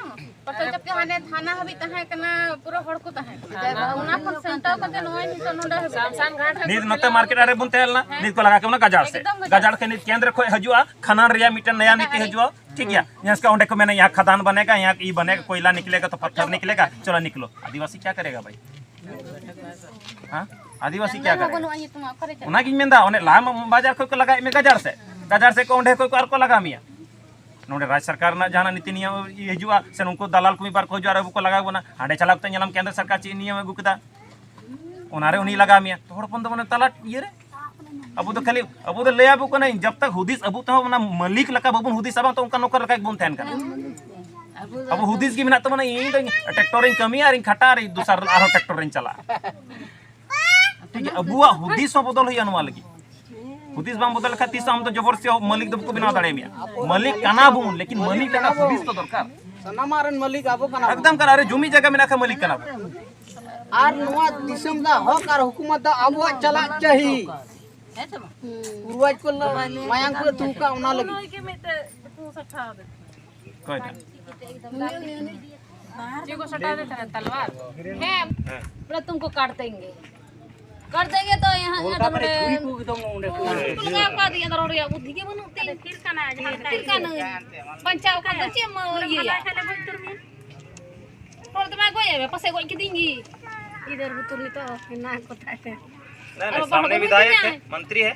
ᱯᱟᱛᱟ ᱪᱟᱹᱴᱤ ᱦᱟᱱᱮ ᱛᱷᱟᱱᱟ ᱦᱟᱹᱵᱤᱡ ᱛᱟᱦᱮᱸ ᱠᱟᱱᱟ, ᱯᱩᱨᱟᱹ ᱦᱚᱲ ᱠᱚ ᱛᱟᱦᱮᱸ ᱠᱟᱱᱟ᱾ ᱚᱱᱟ ᱠᱷᱚᱱ ᱥᱟᱢᱴᱟᱣ ᱠᱟᱛᱮ ᱱᱚᱜᱼᱚᱭ ᱱᱤᱛᱚᱜ ᱱᱚᱰᱮ ᱦᱟᱹᱵᱤᱡ᱾ ᱱᱤᱛ ᱱᱚᱛᱮ ᱢᱟᱨᱠᱮᱴ ᱟᱲᱮ ᱵᱚᱱ ᱛᱟᱦᱮᱸ ᱞᱮᱱᱟ, ᱱᱤᱛ ᱠᱚ ᱞᱟᱜᱟᱣ ᱠᱮᱫ ᱵᱚᱱᱟ ᱜᱟᱡᱟᱲ ᱥᱮᱫ᱾ ᱮᱠᱫᱚᱢ ᱜᱟᱡᱟᱲ᱾ ᱜᱟᱡᱟᱲ ᱠᱷᱚᱱ ᱱᱤᱛ ᱠᱮᱱᱫᱨᱚ ᱠᱷᱚᱱ ᱦᱤᱡᱩᱜᱼᱟ, ᱠᱷᱟᱱᱟᱱ ᱨᱮᱭᱟᱜ ᱢᱤᱫᱴᱮᱱ ᱱᱟᱭᱟ ᱱᱤᱛᱤ ᱦᱤᱡᱩᱜᱼᱟ, ᱴᱷᱤᱠ ᱜᱮᱭᱟ? ᱡᱟᱦᱟᱸ ᱚᱸᱰᱮ ᱠᱚ ᱢᱮᱱᱟ, ᱭᱟᱦᱟᱸ ᱠᱷᱟᱫᱟᱱ ᱵᱟᱱᱮᱜᱟ, ᱭᱟᱦᱟᱸ ᱤᱭᱟᱹ ᱵᱟᱱᱮᱜᱟ, ᱠᱚᱭᱞᱟ ᱱᱤᱠᱞᱮᱜᱟ, ᱛᱚ ᱯᱟᱛᱷᱟᱨ ᱱᱤᱠᱞᱮᱜᱟ, ᱪᱚᱞᱚ ᱱᱤᱠᱞᱳ᱾ ᱟᱹᱫᱤᱵᱟᱹᱥᱤ ᱠᱭᱟ ᱠᱟᱨᱮᱜᱟ ᱵᱷᱟᱭ? ᱦᱮᱸ? ᱟᱹᱫᱤᱵᱟᱹᱥᱤ ᱠᱭᱟ ᱠᱟᱨᱮᱜᱟ? ᱵᱟᱹᱱᱩᱜᱼᱟ ᱧᱩᱛᱩᱢ, ᱚᱠᱟᱨᱮ ᱪᱟᱞᱟᱜᱼᱟ? ᱚᱱᱟᱜᱤᱧ ᱢᱮᱱᱫᱟ, ᱚᱱᱮ ᱞᱟᱦᱟ ᱢᱟ ᱵᱟᱡᱟᱨ ᱠᱷᱚᱱ ᱠᱚ ᱞᱟᱜᱟᱭᱮᱫ ᱢᱮ, ᱜᱟᱡᱟᱲ ᱥᱮᱫ, ᱜᱟᱡᱟᱲ ᱥᱮᱫ ᱠᱚ ᱚᱸᱰᱮ ᱠᱷᱚᱱ ᱠᱚ ᱟᱨ ᱠᱚ ᱞᱟᱜᱟ ᱢᱮᱭᱟ᱾ ᱱᱚᱰᱮ ᱨᱟᱡᱽ ᱥᱚᱨᱠᱟᱨ ᱨᱮᱱᱟᱜ ᱡᱟᱦᱟᱱᱟᱜ ᱱᱤᱛᱤ ᱱᱤᱭᱚᱢ ᱦᱤᱡᱩᱜᱼᱟ, ᱥᱮ ᱱᱩᱠᱩ ᱫᱟᱞᱟᱞ ᱠᱚ ᱢᱤᱫ ᱵᱟᱨ ᱠᱚ ᱦᱤᱡᱩᱜᱼᱟ, ᱟᱨ ᱟᱵᱚ ᱠᱚ ᱞᱟᱜᱟ ᱵᱚᱱᱟ᱾ ᱦᱟᱸᱰᱮ ᱪᱟᱞᱟᱣ ᱠᱟᱛᱮ ᱧᱮᱞᱟᱢ ᱠᱮᱱᱫᱨᱚ ᱥᱚᱨᱠᱟᱨ ᱪᱮᱫ ᱱᱤᱭᱚᱢ ᱟᱹᱜᱩ ᱠᱮᱫᱟ, ᱚᱱᱟᱨᱮ ᱩᱱᱤ ᱞᱟᱜᱟᱣ ᱢᱮᱭᱟ᱾ ᱛᱚ ᱦᱚᱲ ᱦᱚᱯᱚᱱ ᱫᱚ ᱢᱟᱱᱮ ᱛᱟᱞᱟ ᱤᱭᱟᱹᱨᱮ ᱟᱵᱚ ᱫᱚ ᱠᱷᱟᱹᱞᱤ, ᱟᱵᱚ ᱫᱚ ᱞᱟᱹᱭ ᱟᱵᱚ ᱠᱟᱱᱟᱭ, ᱡᱟᱵ ᱛᱟᱠ ᱦᱩᱫᱤᱥ ᱟᱵᱚ ᱛᱮᱦᱚᱸ ᱚᱱᱟ ᱢᱟᱹᱞᱤᱠ ᱞᱮᱠᱟ ᱵᱟᱵᱚᱱ ᱦᱩᱫᱤᱥᱟ ᱵᱟᱝ, ᱛᱚ ᱚᱱᱠᱟ ᱱᱚᱠᱚᱨ ᱞᱮᱠᱟ ᱜᱮᱵᱚᱱ ᱛᱟᱦᱮᱱ ᱠᱟᱱᱟ᱾ ᱟᱵᱚ ᱦᱩᱫᱤᱥ ᱜᱮ ᱢᱮᱱᱟᱜ ᱛᱟᱵᱚᱱᱟ, ᱤᱧ ᱫᱚ ᱴᱨᱟᱠᱴᱚᱨᱤᱧ ᱠᱟᱹᱢᱤᱭᱟ ᱟᱨᱤᱧ ᱠᱷᱟᱴᱟᱜᱼᱟ ᱟᱨ ᱤᱧ ᱫᱚᱥᱟᱨ ᱟᱨᱦᱚᱸ ᱴᱨᱟᱠᱴᱚᱨᱤᱧ ᱪᱟᱞᱟᱜᱼᱟ᱾ ᱴᱷᱤᱠ ᱜᱮᱭᱟ, ᱟᱵᱚᱣᱟᱜ ᱦᱩᱫᱤᱥ ᱦᱚᱸ ᱵᱚᱫᱚᱞ ᱦᱩᱭᱩᱜᱼᱟ ᱱᱚᱣᱟ ᱞᱟᱹᱜᱤᱫ᱾ ᱦᱩᱫᱤᱥ ᱵᱟᱝ ᱵᱚᱫᱚᱞ ᱞᱮᱠᱷᱟᱱ ᱛᱤᱥ ᱦᱚᱸ ᱟᱢ ᱫᱚ ᱡᱚᱵᱚᱨ ᱥᱮ ᱢᱟᱹᱞᱤᱠ ᱫᱚ ᱵᱟᱠᱚ ᱵᱮᱱᱟᱣ ᱫᱟᱲᱮᱭᱟᱢᱮᱭᱟ᱾ ᱢᱟᱹᱞᱤᱠ ᱠᱟᱱᱟ ᱵᱚᱱ, ᱞᱮᱠᱤᱱ ᱢᱟᱹᱞᱤᱠ ᱞᱮᱠᱟ ᱦᱩᱫᱤᱥ ᱫᱚ ᱫᱚᱨᱠᱟᱨ᱾ ᱥᱟᱱᱟᱢᱟᱜ ᱨᱮᱱ ᱢᱟᱹᱞᱤᱠ ᱟᱵᱚ ᱠᱟᱱᱟ ᱵᱚᱱ᱾ ᱮᱠᱫᱚᱢ ᱠᱟᱱᱟ, ᱟᱨᱮ ᱡᱩᱢᱤ ᱡᱟᱭᱜᱟ ᱢᱮᱱᱟᱜ ᱠᱷᱟᱱ ᱢᱟᱹᱞᱤᱠ ᱠᱟᱱᱟ ᱵᱚᱱ᱾ ᱟᱨ ᱱᱚᱣᱟ ᱫᱤᱥᱚᱢ ᱫᱚ ᱦᱚᱠ ᱟᱨ ᱦᱩᱠᱩᱢᱚᱛ ᱫᱚ ᱟᱵᱚᱣᱟᱜ ᱪᱟᱞᱟᱜ ᱪᱟᱹᱦᱤ᱾ ᱯᱩᱨᱵᱟᱡᱽ ᱠᱚ ᱢᱟᱭᱟᱢ ᱠᱚ ᱟᱹᱛᱩ ᱟᱠᱟᱫ ᱚᱱᱟ ᱞᱟᱹᱜᱤᱫ᱾ ᱚᱠᱚᱭᱴᱟᱜ? ᱪᱮᱫ ᱠᱚ ᱥᱟᱴᱟᱣ ᱫᱮ ᱛᱟᱦᱮᱸ, ᱛᱟᱞᱣᱟᱨ? ᱦᱮᱸ, ᱯᱩᱨᱟ ᱛᱩᱢᱠᱳ ᱠᱟᱴ ᱫᱮᱝᱜᱮ᱾ ᱠᱟᱴ ᱫᱮᱝᱜᱮ ᱛᱚ ᱭᱟᱦᱟᱸ, ᱠᱳᱞᱠᱟᱛᱟ ᱨᱮ ᱪᱷᱩᱨᱤ ᱠᱚ ᱮᱠᱫᱚᱢ ᱚᱸᱰᱮ ᱠᱚ ᱞᱟᱜᱟᱣ ᱠᱟᱫ ᱫᱤᱧᱟ, ᱟᱫᱚ ᱨᱚᱲ ᱨᱮᱭᱟᱜ ᱵᱩᱫᱽᱫᱷᱤ ᱜᱮ ᱵᱟᱹᱱᱩᱜ ᱛᱤᱧ᱾ ᱛᱷᱤᱨ ᱠᱟᱱᱟ ᱡᱟᱦᱟᱸ ᱞᱮᱠᱟ᱾ ᱛᱷᱤᱨ ᱠᱟᱹᱱᱟᱹᱧ᱾ ᱵᱟᱧᱪᱟᱣ ᱠᱷᱟᱱ ᱫᱚ ᱪᱮᱫ ᱮᱢ ᱤᱭᱟᱹᱭᱟ? ᱦᱚᱲ ᱫᱚ ᱢᱟ ᱜᱚᱡ ᱮ ᱢᱮ, ᱯᱟᱥᱮ ᱜᱚᱡ ᱠᱤᱫᱤᱧ ᱜᱮ᱾ ᱜᱤᱫᱟᱹᱨ ᱵᱩᱛᱩᱨ ᱱᱤᱛᱚᱜ ᱦᱮᱱᱟᱜ ᱠᱚ ᱛᱟᱦᱮᱸ᱾ नहीं, नहीं, सामने विधायक है, मंत्री है,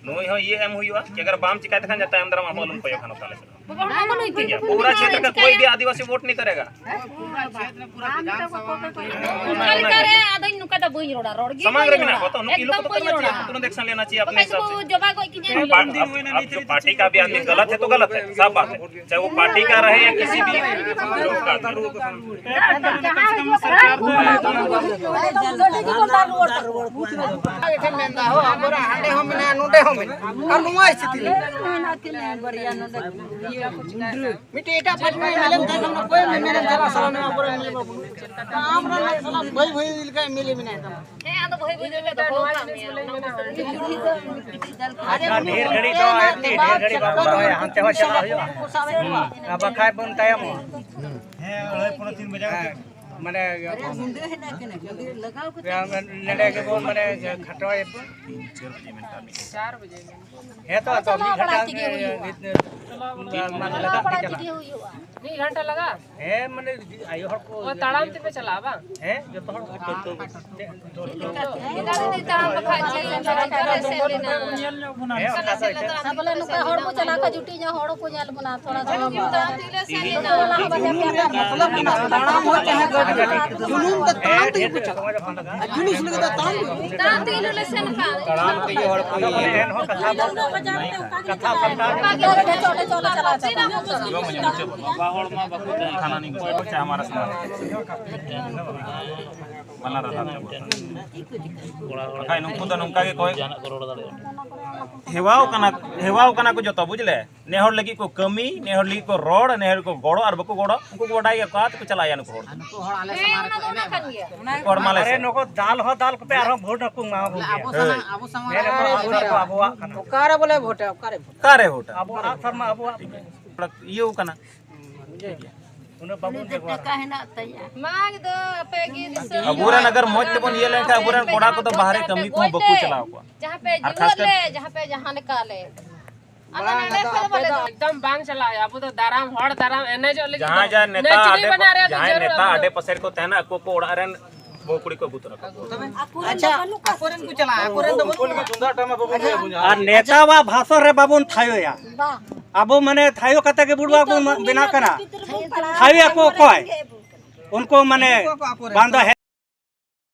ᱱᱩᱭ ᱦᱚᱸ ᱤᱭᱟᱹ ᱮᱢ ᱦᱩᱭᱩᱜᱼᱟ, ᱡᱮ ᱟᱜᱟᱨ ᱵᱟᱢ ᱪᱤᱠᱟᱭ ᱛᱮᱠᱷᱟᱱ ᱡᱟ ᱛᱟᱭᱚᱢ ᱫᱟᱨᱟᱢ ᱟᱢ ᱦᱚᱸ ᱟᱞᱚᱢ ᱠᱚᱭᱚᱜ ᱠᱷᱟᱱ ᱛᱟᱦᱞᱮ᱾ ᱵᱟᱵᱟ ᱦᱚᱲ ᱢᱟ ᱵᱟᱹᱱᱩᱭ ᱛᱤᱧ᱾ पूरा क्षेत्र का कोई भी आदिवासी वोट नहीं करेगा। ᱚᱱᱠᱟ ᱞᱮᱠᱟ ᱨᱮ ᱟᱫᱚᱧ ᱱᱚᱝᱠᱟ ᱫᱚ ᱵᱟᱹᱧ ᱨᱚᱲᱟ, ᱨᱚᱲ ᱜᱮ ᱥᱟᱢᱟᱝ ᱨᱮ ᱵᱟᱹᱧ ᱢᱮᱱᱟᱜ ᱨᱚᱲᱟ᱾ ᱠᱚᱣᱟ ᱛᱚ, ᱱᱩᱠᱩ ᱮᱠᱫᱚᱢ ᱞᱳᱠ ᱠᱚ ᱵᱟᱹᱧ ᱨᱚᱲᱟ᱾ ᱛᱩᱨᱚᱱᱛ action लेना चाहिए अपने ᱵᱟᱠᱷᱟᱡ ᱫᱚᱠᱚ ᱡᱚᱵᱟ ᱜᱚᱡ ᱠᱤᱧᱟ᱾ आप जो पार्टी का भी आदमी गलत है तो गलत है, साफ बात है, चाहे वो पार्टी का रहे या किसी भी लोग का। ᱢᱮᱱᱫᱟ ᱦᱚᱸ, ᱟᱵᱚᱨᱟᱜ ᱦᱟᱸᱰᱮ ᱦᱚᱸ ᱢᱮᱱᱟᱜᱼᱟ, ᱱᱚᱰᱮ ᱦᱚᱸ ᱢᱮᱱᱟᱜᱼᱟ᱾ ᱟᱨ ᱱᱚᱣᱟ ᱥᱛᱷᱤᱛᱤ ᱨᱮ ᱢᱤᱫᱴᱮᱡ ᱮᱴᱟᱜ ᱯᱟᱨᱴᱤ ᱨᱮᱱ ᱮᱢ ᱮᱞ ᱮ ᱛᱟᱦᱮᱸ ᱠᱟᱱᱟ, ᱚᱠᱚᱭ ᱮᱢ ᱮᱞ ᱮ ᱛᱟᱦᱮᱸ ᱠᱟᱱᱟ? ᱥᱟᱞᱟ ᱱᱚᱣᱟ ᱠᱚᱨᱮ ᱮᱢ ᱮᱞ ᱮ ᱵᱟᱹᱵᱩ᱾ ᱟᱢ ᱨᱮᱱ ᱥᱟᱞᱟ ᱵᱷᱟᱹᱭ ᱵᱷᱟᱹᱭ ᱞᱮᱠᱟ ᱮᱢ ᱮᱞ ᱮ ᱢᱮᱱᱟᱭ ᱛᱟᱢᱟ᱾ ᱦᱮᱸ, ᱟᱫᱚ ᱵᱷᱟᱹᱭ ᱵᱷᱟᱹᱭ ᱞᱮᱠᱟ ᱫᱚᱦᱚ ᱠᱟᱜ ᱢᱮᱭᱟ, ᱚᱱᱟ ᱢᱟ ᱥᱟᱹᱨᱤ ᱠᱟᱛᱷᱟ᱾ ᱟᱨ ᱰᱷᱮᱨ ᱜᱷᱟᱹᱲᱤᱡ ᱫᱚ ᱮᱢᱱᱤ ᱰᱷᱮᱨ ᱜᱷᱟᱹᱲᱤᱡ ᱵᱟᱵᱚᱱ ᱫᱚᱦᱚᱭᱟ, ᱦᱟᱱᱛᱮ ᱦᱚᱸ ᱪᱟᱞᱟᱜ ᱦᱩᱭᱩᱜᱼᱟ᱾ ᱦᱩᱸ, ᱟᱨ ᱵᱟᱠᱷᱟᱡ ᱵᱚᱱ ᱛᱟᱭᱚᱢᱚᱜᱼᱟ᱾ ᱦᱮᱸ, ᱟᱹᱲᱟᱹᱭ ᱯᱚᱱᱮ ᱛᱤᱱ ᱵᱟᱡᱟᱣ ᱦᱮᱸ, ᱢᱟᱱᱮ ᱱᱚᱰᱮ ᱜᱮᱵᱚᱱ ᱢᱟᱱᱮ ᱠᱷᱟᱴᱚᱭᱟᱵᱚᱱ᱾ ᱦᱮᱸ ᱛᱚ, ᱛᱚ ᱢᱤᱫ ᱜᱷᱚᱱᱴᱟ ᱪᱟᱞᱟᱣ ᱵᱟᱲᱟ ᱛᱮᱜᱮ ᱦᱩᱭᱩᱜᱼᱟ᱾ ᱢᱤᱫ ᱜᱷᱚᱱᱴᱟ ᱞᱟᱜᱟᱜ ᱛᱮᱜᱮ ᱦᱩᱭᱩᱜᱼᱟ᱾ ᱢᱤᱫ ᱜᱷᱚᱱᱴᱟ ᱞᱟᱜᱟᱜᱼᱟ? ᱦᱮᱸ, ᱢᱟᱱᱮ ᱟᱭᱳ ᱦᱚᱲ ᱠᱚ ᱚ, ᱛᱟᱲᱟᱢ ᱛᱮᱯᱮ ᱪᱟᱞᱟᱜᱼᱟ ᱵᱟᱝ? ᱦᱮᱸ, ᱡᱚᱛᱚ ᱦᱚᱲ ᱠᱚ ᱪᱟᱞᱟᱜᱼᱟ᱾ ᱪᱮᱫᱟᱜ ᱥᱮ ᱛᱟᱲᱟᱢ ᱵᱟᱠᱷᱟᱡ ᱪᱮᱫ ᱮᱢ ᱪᱟᱞᱟᱜᱼᱟ? ᱚᱠᱟ ᱨᱮ ᱥᱮᱱ ᱞᱮᱱᱟ? ᱦᱮᱸ, ᱚᱱᱠᱟ ᱫᱚ ᱦᱮᱸ, ᱵᱚᱞᱮ ᱱᱚᱝᱠᱟ ᱦᱚᱲ ᱠᱚ ᱪᱟᱞᱟᱜ ᱠᱷᱟᱡ ᱡᱩᱴᱤ ᱧᱚᱜ ᱦᱚᱲ ᱠᱚ ᱧᱮᱞ ᱵᱚᱱᱟ, ᱛᱷᱚᱲᱟ ᱜᱟᱱ᱾ ᱛᱟᱲᱟᱢ ᱛᱮᱜᱮ ᱞᱮ ᱥᱮᱱ ᱞᱮᱱᱟ᱾ ᱢᱚᱛᱞᱚᱵ ᱢᱮᱱᱟᱜᱼᱟ, ᱛᱟᱲᱟᱢ ᱦᱚᱸ ᱪᱟᱦᱮ ᱜᱟᱹᱰᱤ, ᱡᱩᱞᱩᱢ ᱫᱚ ᱛᱟᱲᱟᱢ ᱛᱮᱜᱮ ᱠᱚ ᱪᱟᱞᱟᱜᱼᱟ᱾ ᱟᱨ ᱡᱩᱞᱩᱥ ᱞᱟᱹᱜᱤᱫ ᱫᱚ ᱛᱟᱲᱟᱢ ᱛᱮᱜᱮ᱾ ᱛᱟᱲᱟᱢ ᱛᱮᱜᱮ ᱞᱮ ᱥᱮᱱ ᱟᱠᱟᱱ᱾ ᱛᱟᱲᱟᱢ ᱛᱮᱜᱮ ᱦᱚᱲ ᱠᱚ ᱤᱭᱟᱹᱭᱟ᱾ ᱠᱟᱛᱷᱟ ᱥᱟᱢᱴᱟᱣ ᱧᱚᱜ ᱠᱟᱛᱮ᱾ ᱚᱸᱰᱮ ᱪᱚ, ᱚᱸᱰᱮ ᱪᱚ, ᱚᱸᱰᱮ ᱪᱟᱞᱟᱣ ᱪᱟᱞᱟᱣ᱾ ᱵᱟᱵᱟ ᱦᱚᱲ ᱢᱟ ᱵᱟᱠᱚ ᱛᱟᱦᱮᱸ ᱠᱟᱱᱟ᱾ ᱚᱠᱚᱭ ᱠᱚ ᱪᱮ ᱦᱟᱢᱟᱨᱟ ᱥᱟᱢᱟᱱᱟ᱾ ᱵᱟᱱᱟᱨ ᱟᱫᱷᱟᱨ ᱛᱮ ᱵᱚᱞᱚ᱾ ᱵᱟᱠᱷᱟᱡ ᱱᱩᱠᱩ ᱫᱚ ᱱᱚᱝᱠᱟ ᱜᱮ ᱠᱚᱭ᱾ ᱦᱮᱣᱟᱣ ᱠᱟᱱᱟ, ᱦᱮᱣᱟᱣ ᱠᱟᱱᱟ ᱠᱚ ᱡᱚᱛᱚ, ᱵᱩᱡᱽ ᱞᱮ? ᱱᱮ ᱦᱚᱲ ᱞᱟᱹᱜᱤᱫ ᱠᱚ ᱠᱟᱹᱢᱤ, ᱱᱮ ᱦᱚᱲ ᱞᱟᱹᱜᱤᱫ ᱠᱚ ᱨᱚᱲ, ᱱᱮ ᱦᱚᱲ ᱠᱚ ᱜᱚᱲᱚ, ᱟᱨ ᱵᱟᱠᱚ ᱜᱚᱲᱚ, ᱩᱱᱠᱩ ᱠᱚ ᱵᱟᱰᱟᱭ ᱜᱮᱭᱟ ᱚᱠᱟ ᱛᱮᱠᱚ ᱪᱟᱞᱟᱜᱼᱟ ᱱᱩᱠᱩ ᱦᱚᱲ ᱫᱚ᱾ ᱟᱨ ᱱᱩᱠᱩ ᱦᱚᱲ ᱟᱞᱮ ᱦᱮᱸ, ᱥᱟᱢᱟᱝ ᱚᱱᱟ ᱨᱮᱠᱚ ᱫᱚ ᱚᱱᱟ ᱮᱱᱮᱡ ᱠᱟᱱ ᱠᱟᱱᱟ᱾ ᱜᱮᱭᱟ᱾ ᱩᱱᱠᱩ ᱦᱚᱲ ᱢᱟ ᱞᱮ ᱟᱨᱮ ᱥᱮᱱ᱾ ᱱᱩᱠᱩ ᱫᱟᱞ ᱦᱚᱸ ᱫᱟᱞ ᱠᱚᱯᱮ, ᱟᱨᱦᱚᱸ ᱵᱷᱳᱴ ᱦᱚᱸᱠᱚ ᱮᱢᱟᱣᱟᱵᱚᱱ ᱟᱵᱚ ᱜᱮᱭᱟ᱾ ᱥᱟᱢᱟᱝ, ᱦᱳᱭ᱾ ᱟᱵᱚ ᱥᱟᱢᱟᱝ ᱢᱮᱱ ᱨᱮᱠᱚ ᱨᱮ ᱟᱵᱚ ᱟᱜ ᱥᱟᱨ ᱫᱚ ᱟᱵᱚᱣᱟᱜ ᱠᱟᱱᱟ᱾ ᱚᱠᱟᱨᱮ ᱵᱚᱞᱮ ᱵᱷᱳᱴᱟ, ᱚᱠᱟᱨᱮ ᱵᱷᱳᱴᱟ? ᱚᱠᱟᱨᱮ ᱵᱷᱳᱴᱟ? ᱟᱵᱚ ᱟᱜ ᱥᱟᱨ ᱢᱟ ᱟᱵᱚᱣᱟᱜ᱾ ᱤᱭᱟᱹᱣ ᱠᱟᱱᱟ᱾ ᱩᱱᱟᱹᱜ ᱵᱟᱵᱚᱱ ᱵᱮᱵᱚᱦᱟᱨᱟ᱾ ᱴᱟᱠᱟ ᱦᱮᱱᱟᱜ ᱛᱟᱭᱟ᱾ ᱢᱟᱜᱽ ᱫᱚ ᱟᱯᱮ ᱜᱮ ᱫᱤᱥᱚᱢ ᱟᱵᱚᱨᱮᱱ ᱟᱜᱟᱨ ᱢᱚᱡᱽ ᱛᱮᱵᱚᱱ ᱤᱭᱟᱹ ᱞᱮᱱᱠᱷᱟᱱ ᱟᱵᱚᱨᱮᱱ ᱠᱚᱲᱟ ᱠᱚᱫᱚ ᱵᱟᱦᱨᱮ ᱠᱟᱹᱢᱤ ᱠᱚᱦᱚᱸ ᱵᱟᱠᱚ ᱪᱟᱞᱟᱣ ᱠᱚᱜᱼᱟ᱾ ᱡᱟᱦᱟᱸ ᱯᱮ ᱟᱨ ᱠᱷᱟᱥ ᱡᱩᱣᱟᱹ ᱠᱟᱨ ᱞᱮ, ᱡᱟᱦᱟᱸ ᱯᱮ ᱡᱟᱦᱟᱸ ᱞᱮᱠᱟ ᱞᱮ᱾ ᱟᱞᱮ ᱵᱟᱝ, ᱱᱚᱰᱮ ᱟᱫᱚ ᱠᱷᱚᱱ ᱫᱚ ᱟᱯᱮ ᱵᱟᱞᱮ ᱫᱚ ᱫᱚ ᱮᱠᱫᱚᱢ ᱵᱟᱝ ᱪᱟᱞᱟᱜ ᱦᱩᱭᱩᱜᱼᱟ᱾ ᱟᱵᱚ ᱫᱚ ᱫᱟᱨᱟᱢ, ᱦᱚᱲ ᱫᱟᱨᱟᱢ ᱮᱱᱮᱡᱚᱜ ᱞᱟᱹᱜᱤᱫ ᱡᱟᱦᱟᱸᱭ ᱫᱚ ᱡᱟᱦᱟᱸᱭ ᱱᱮᱛᱟ ᱱᱮᱪᱨᱤ ᱟᱰᱮ, ᱵᱟᱱᱟᱨ ᱨᱮᱭᱟᱜ ᱫᱚ ᱡᱟᱦᱟᱸᱭ ᱡᱟᱹᱨᱩᱲ ᱱᱮᱛᱟ ᱵᱟᱹᱱᱩᱜᱼᱟ᱾ ᱟᱰᱮ ᱯᱟᱥᱮ ᱨᱮᱠᱚ ᱛᱟᱦᱮᱱᱟ, ᱟᱠᱚ ᱠᱚ ᱚᱲᱟᱜ ᱨᱮᱱ ᱵᱟᱹᱦᱩ ᱠᱩᱲᱤ ᱠᱚ ᱟᱹᱜᱩ ᱛᱚᱨᱟ ᱠᱟᱠᱚᱣᱟ᱾ ᱟᱪᱪᱷᱟ, ᱟᱠᱚᱨᱮᱱ ᱠᱚ ᱪᱟᱞᱟᱜᱼᱟ, ᱟᱠᱚᱨᱮᱱ ᱫᱚ ᱵᱟᱹᱱᱩᱜ ᱠᱚᱣᱟ᱾ ᱟᱨ ᱱᱮᱛᱟᱣᱟᱜ ᱵᱷᱟᱥᱚᱱ ᱨᱮ ᱵᱟᱵᱚᱱ ᱛᱷᱟᱭᱚᱭᱟ᱾ ᱵᱟᱝ᱾ ᱟᱵᱚ ᱢᱟᱱᱮ ᱛᱷᱟᱭᱚ ᱠᱟᱛᱮ ᱜᱮ ᱵᱩᱲᱵᱟ ᱵᱚᱱ ᱵᱮᱱᱟᱜ ᱠᱟᱱᱟ᱾ ᱛᱷᱟᱭᱚ ᱟᱠᱚ ᱚᱠᱚᱭ? ᱩᱱᱠᱩ ᱢᱟᱱᱮ ᱵᱟᱝ ᱫᱚ